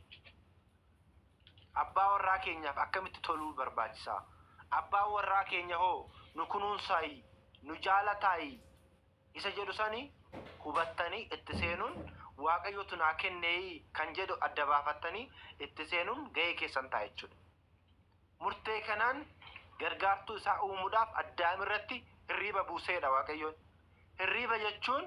Speaker 1: Abbaa warraa keenyaaf akkamitti toluu barbaachisa? Abbaan warraa keenya hoo nu kunuunsaayi? Nu jaalataayi? Isa jedhu sani hubattanii itti seenuun Waaqayyotu naa kenneeyii kan jedhu adda baafattanii itti seenuun gahee keessan ta'a jechuudha. Murtee kanaan gargaartuu isaa uumuudhaaf Addaam irratti hirriiba buuseedha Waaqayyoon. Hirriiba jechuun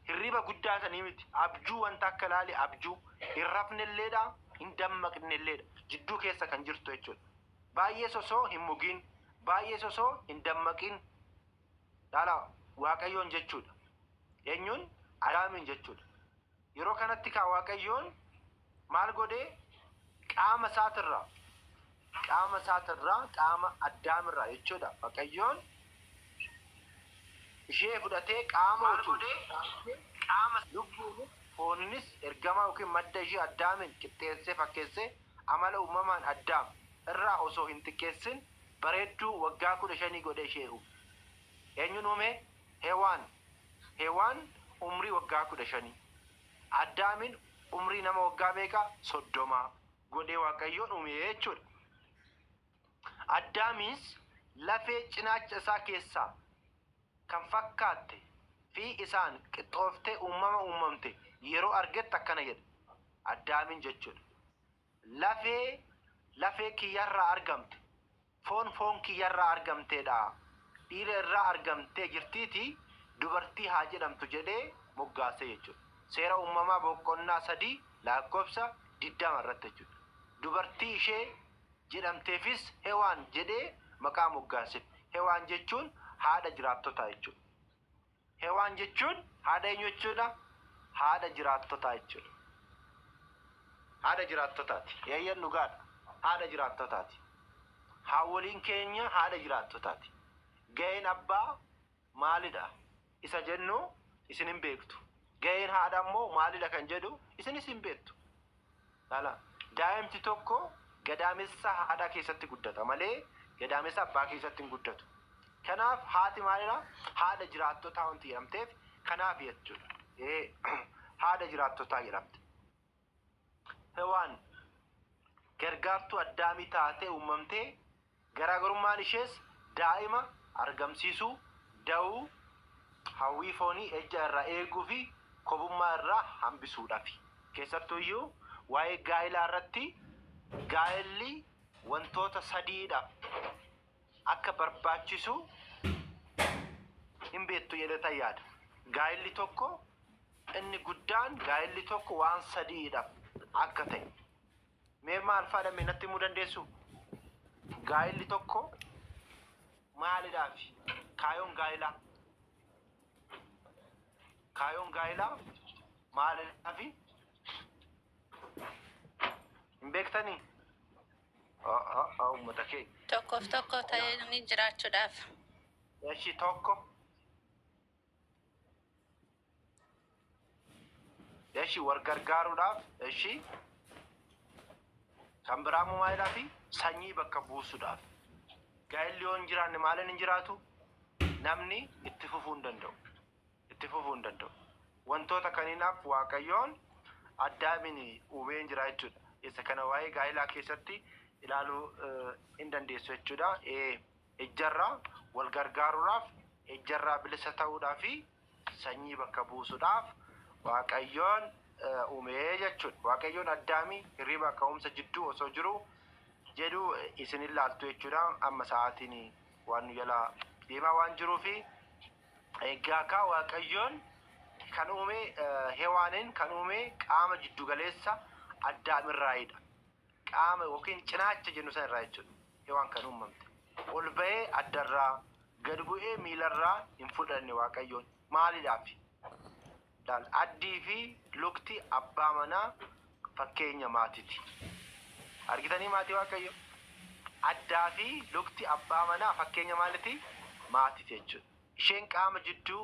Speaker 1: hirriiba guddaa sanii miti. Abjuu wanta akka laali abjuu hin rafnelleedha, hin dammaqnelleedha. Jidduu keessa kan jirtu jechuudha. Baay'ee sosoo hin mugiin, baay'ee sosoo hin dammaqiin. Laala Waaqayyoon jechuudha. Eenyuun? Adaamiin jechuudha. Yeroo kanatti kaa Waaqayyoon maal godhee qaama isaatirraa qaama isaatirraa qaama Addaamirraa jechuudha. Waaqayyoon ishee fudhatee qaama utuu qaama lubbuunis fooninis ergamaa yookiin madda ishee Addaamiin qixxeessee fakkeessee amala uumamaan Addaam irraa osoo hin xiqqeessin bareedduu waggaa 15 godhee ishee uume. Eenyuun uume? Hewaan. Hewaan umrii waggaa 15. Addaamiin umrii nama waggaa meeqa? 30 godhee Waaqayyoon uume jechuudha. Addaamiis lafee cinaacha isaa keessaa kan fakkaatte fi isaan qixxooftee uumama uumamte yeroo argetti akkana jedhe. Addaamiin jechuudha. Lafee lafee kiyyarraa argamte, foon foon kiyyarraa argamteedha, dhiira irraa argamtee jirtiitii dubartii haa jedhamtu jedhee moggaase jechuudha. Seera Uumamaa boqonnaa 3 laakkofsa 20 irratti jechuudha. Dubartii ishee jedhamteefis Hewaan jedhee maqaa moggaaseef. Hewaan jechuun haadha jiraattotaa jechuudha. Hewaan jechuun haadha eenyu jechuudha? Haadha jiraattotaa jechuudha. Haadha jiraattotaati. Eeyyan dhugaadha. Haadha jiraattotaati. Haawwoliin keenya haadha jiraattotaati. Ga'een abbaa maalidha? Isa jennu isin hin beektu. Ga'een haadha immoo maalidha kan jedhu isinis hin beektu. Laala, daa'imti tokko gadaamessa haadhaa keessatti guddata malee gadaamessa abbaa keessatti hin guddatu. Kanaaf haati maalidha? Haadha jiraattotaa wanti jedhamteef kanaaf jechuudha. Ee, haadha jiraattotaa jedhamte. Hewaan gargaartuu Addaamii taatee uumamtee garaagarummaan ishees daa'ima argamsiisuu, da'uu, hawwii foonii ejja irraa eeguu fi Kobummaa irraa hambisuudhaafi. Keessattuyyuu waa'ee gaa'ilaa irratti gaa'illi wantoota sadiidhaaf akka barbaachisu hin beektu jedhetan yaada. Gaa'illi tokko inni guddaan gaa'illi tokko waan sadiidhaaf akka ta'e. Mee maal faadha mee natti himuu dandeessu? Gaa'illi tokko maalidhaafi? Kaayoon gaa'ilaa? Kaayoon gaa'ilaa maalidhaafi? Hin beektanii? Uummata keenya.
Speaker 2: Tokkoof tokko ta'anii jiraachuudhaaf.
Speaker 1: Eshi tokko. Eshi wal gargaaruudhaaf. Eshi kan biraa immoo maalidhaafi? Sanyii bakka buusuudhaaf. Gaa'illi yoo hin jiraanne maaliin hin jiraatu? Namni itti fufuu hin danda'u. Itti fufuu hin danda'u. Wantoota kaniinaaf Waaqayyoon Addaamiin uumee hin jira jechuudha. Isa kana waa'ee gaa'ilaa keessatti ilaaluu hin dandeessu jechuudha. Ejjarraa wal gargaaruudhaaf, ejjarraa bilisa ta'uudhaa fi sanyii bakka buusuudhaaf Waaqayyoon uumee jechuudha. Waaqayyoon Addaamii hirriba ka'umsa jidduu osoo jiru jedhu isin ilaaltu jechuudha. Amma sa'aatiin waan nu jalaa deemaa waan jiruufi egaa kaa Waaqayyoon kan uume Hewaanin kan uume qaama jiddu galeessa Addaam irraayidha. Qaama yookiin cinaacha jennu san irraa jechuudha. Hewaan kan uumamte. Ol ba'ee addarraa, gad bu'ee miilarraa hin fudhanne Waaqayyoon. Maalidhaafi? Laal, addii fi lukti abbaa manaa fakkeenya maatiti. Argitanii maatii Waaqayyoo? Addaa fi lukti abbaa manaa fakkeenya maaliti? Maatiti jechuudha. Isheen qaama jidduu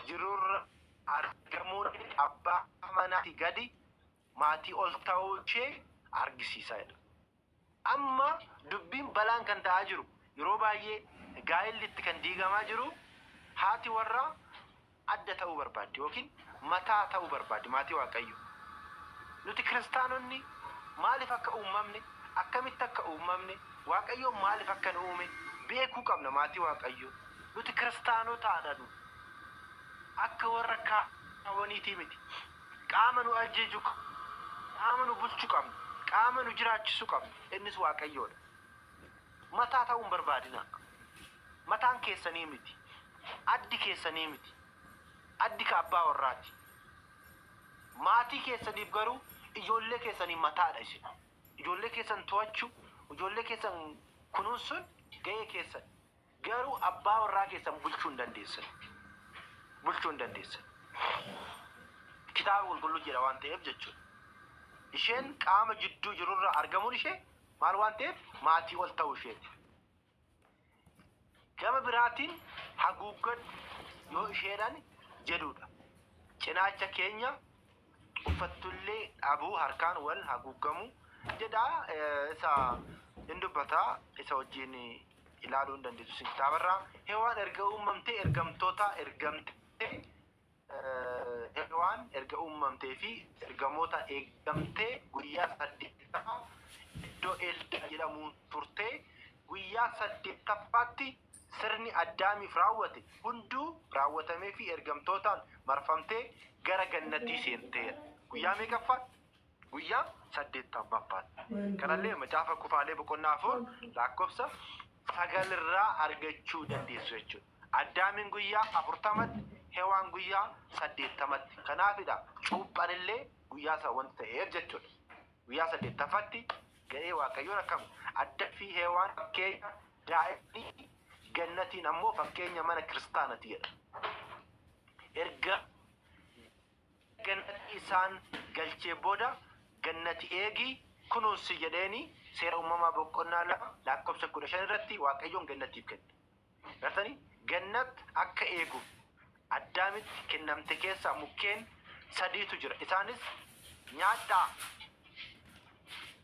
Speaker 1: jirurra argamuun abbaa manaatii gadi maatii ol ta'uu ishee argisiisa jedha. Amma dubbiin balaan kan ta'aa jiru yeroo baay'ee gaa'elli itti kan diigamaa jiru haati warraa adda ta'uu barbaaddi yookiin mataa ta'uu barbaaddi maatii Waaqayyoo. Nuti kiristaanonni maaliif akka uumamne, akkamitti akka uumamne, Waaqayyoon maaliif akka nu uume beekuu qabna maatii Waaqayyoo. Nuti kiristaanotaadha nu. Akka warra kaawwaniitii miti. Qaama nu ajaju, qaama nu bulchu qabna. Qaama nu jiraachisu qabna. Innis Waaqayyoodha. Mataa ta'uu hin barbaadinaa. Mataan keessanii miti. Addi keessanii miti. Addi ka abbaa warraati. Maatii keessaniif garuu ijoollee keessanii mataadha isin. Ijoollee keessan to'achuu, ijoollee keessan kunuunsuun ga'ee keessan. Garuu abbaa warraa keessan bulchuu hin dandeessan. Bulchuu hin dandeessan. Kitaaba qulqulluu jedha waan ta'eef jechuudha. Isheen qaama jidduu jirurraa argamuun ishee maal waan ta'eef maatii ol ta'uu isheeti. Gama biraatiin haguuggadhu yoo isheedhaan jedhuudha. Cinaacha keenya uffattullee dhabuu harkaan wal haguuggamu jedha. Isa hin dubbata isa wajjin ilaaluu hin dandeessu isin kitaabarraa. Hewaan erga uumamtee ergamtoota ergamtee Hewaan erga uumamtee fi ergamoota eeggamtee guyyaa saddeettaffaa iddoo Eeldaa jedhamuun turtee guyyaa saddeettaffaatti sirni Addaamiif raawwate hunduu raawwatamee fi ergamtootaan marfamtee gara gannatii seenteera. Guyyaa meeqaffaatti? Guyyaa saddeettaffaffaatti. Kanallee macaafa kufaalee boqonnaa 4 lakkoofsa 9 irraa argachuu dandeessu jechuudha. Addaamiin guyyaa 40tti, Hewaan guyyaa 80tti. Kanaafidha cuuphanillee guyyaa sana wanta ta'eef jechuudha. Guyyaa saddeettaffaatti ga'ee Waaqayyoon akkam Addaa fi Hewaan fakkeenya daa'imni gannatiin ammoo fakkeenya mana kiristaanati jedha. Erga gannati isaan galchee booda gannati eegi kunuunsi jedheeni seera uumamaa boqonnaa 2 lakkoofsa 15 irratti Waaqayyoon gannatiif kenne. Gartanii? Gannat akka eeguuf Addaamitti kennamte keessaa mukkeen sadiitu jira. Isaanis nyaadhaa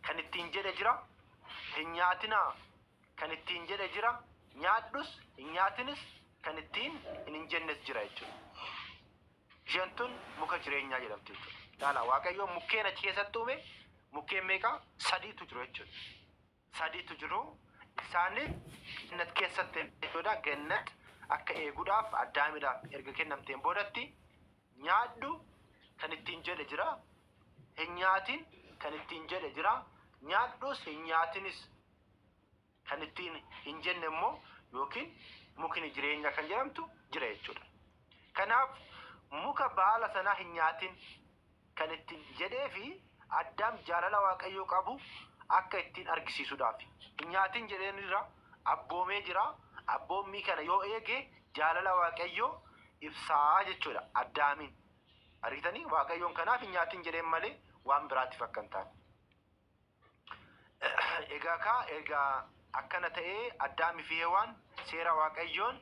Speaker 1: kan ittiin jedhe jira, hin nyaatinaa kan ittiin jedhe jira, nyaadhus hin nyaatinis kan ittiin hin jennes jira jechuudha. Isheen tun muka jireenyaa jedhamti jechuudha. Ilaala Waaqayyoon mukkeen achi keessatti uume mukkeen meeqa? Sadiitu jiru jechuudha. Sadiitu jiru. Isaanis Gannat keessatti jechuudha. Gannat akka eeguudhaaf Addaamidhaaf erga kennamteen boodatti nyaadhu kan ittiin jedhe jira. Hin nyaatin kan ittiin jedhe jira. Nyaadhus hin nyaatinis kan ittiin hin jenne immoo yookiin mukni jireenya kan jedhamtu jira jechuudha. Kanaaf muka baala sanaa hin nyaatin kan ittiin jedhee fi Addaam jaalala Waaqayyoo qabu akka ittiin argisiisuudhaaf. Hin nyaatin jedheen irra abboomee jira. Abboommii kana yoo eege jaalala Waaqayyoo ibsaa jechuudha Addaamiin. Argitanii, Waaqayyoon kanaaf hin nyaatin jedheen malee waan biraatiif akka hin taane. Egaa kaa egaa akkana ta'ee Addaamii fi Hewaan seera Waaqayyoon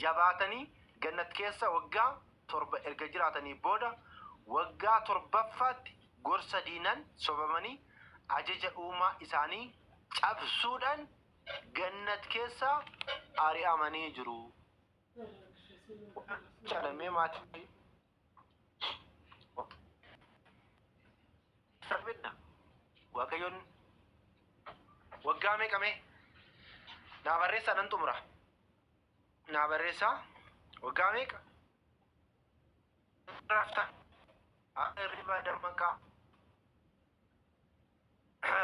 Speaker 1: jabaatanii gannat keessa waggaa 7 erga jiraatanii booda waggaa 7ffaatti gorsa diinan sobamanii ajaja uumaa isaanii cabsuudhaan gannat keessaa ari'amanii jiru. Mee maatii sarbidna Waaqayyoon waggaa meeqa mee naa barreessaa, nan xumura, naa barreessaa, waggaa meeqa rafta hirriba dammaqaa,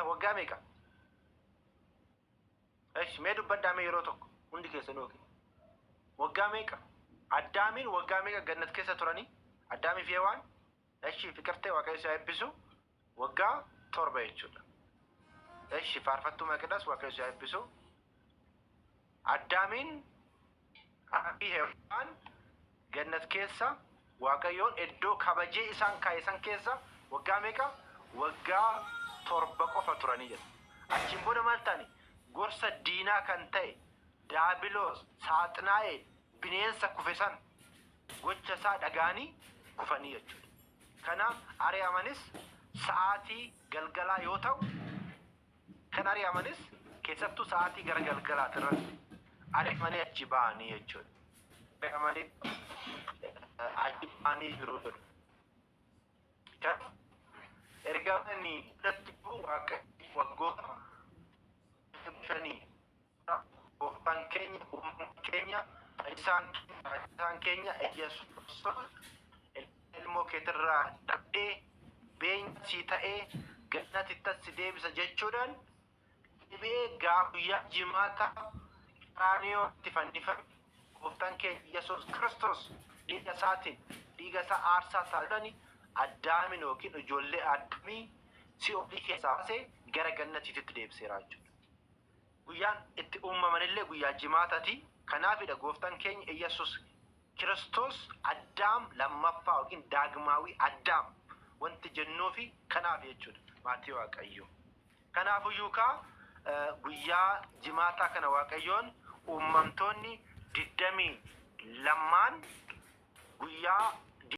Speaker 1: waggaa meeqa? Esh, mee dubbadhaa mee yeroo tokko hundi keessanuu yookiin waggaa meeqa Addaamiin waggaa meeqa gannat keessa turanii Addaamii fi Hewaan? Eshi, Fiqirtee, Waaqayyo si haa eebbisu, waggaa 7 jechuudha. Eshi, Faarfattuu Maqidas, Waaqayyo si haa eebbisu. Addaamiin fi Hewaan gannat keessa Waaqayyoon iddoo kabajee isaan kaa'e san keessa waggaa meeqa? Waggaa 7 qofa turanii jedha. Achiin booda maal ta'ani? Gorsa diinaa kan ta'e Daabiloos, Saaxinaa'el, bineensa kufe sana gocha isaa dhaga'anii kufanii jechuudha. Kana ari'amanis sa'aatii galgalaa yoo ta'u, kan ari'amanis keessattuu sa'aatii gara galgalaati irratti ari'amanii achi ba'anii jechuudha. Ari'amanii achi ba'anii jiru jedhu. Kan ergamanii irratti Waaqayyo waggoota 500 gooftaan keenya, uumaan keenya, fayyisaan keenya Iyyasuus Kiristoos ilmoo keetirraa dhabdee beenya sii ta'ee gannatittas si deebisa jechuudhaan deebi'ee gaafa guyyaa Jimaataa Qaraaniyootti fannifame. Gooftaan keenya Iyyasuus Kiristoos dhiiga isaatiin, dhiiga isaa aarsaa taasisanii Addaamin yookiin ijoollee Addaamii si'oolii keessaa baasee gara gannatiitti deebiseera jechuudha. Guyyaan itti uumamanillee guyyaa Jimaatati. Kanaafidha gooftaan keenya Iyyasuus Kiristoos Addaam lammaffaa yookiin daagmaawii Addaam wanti jennuufi kanaaf jechuudha, maatii Waaqayyoo. Kanaafuyyuu kaa guyyaa Jimaataa kana Waaqayyoon uumamtoonni 22n guyyaa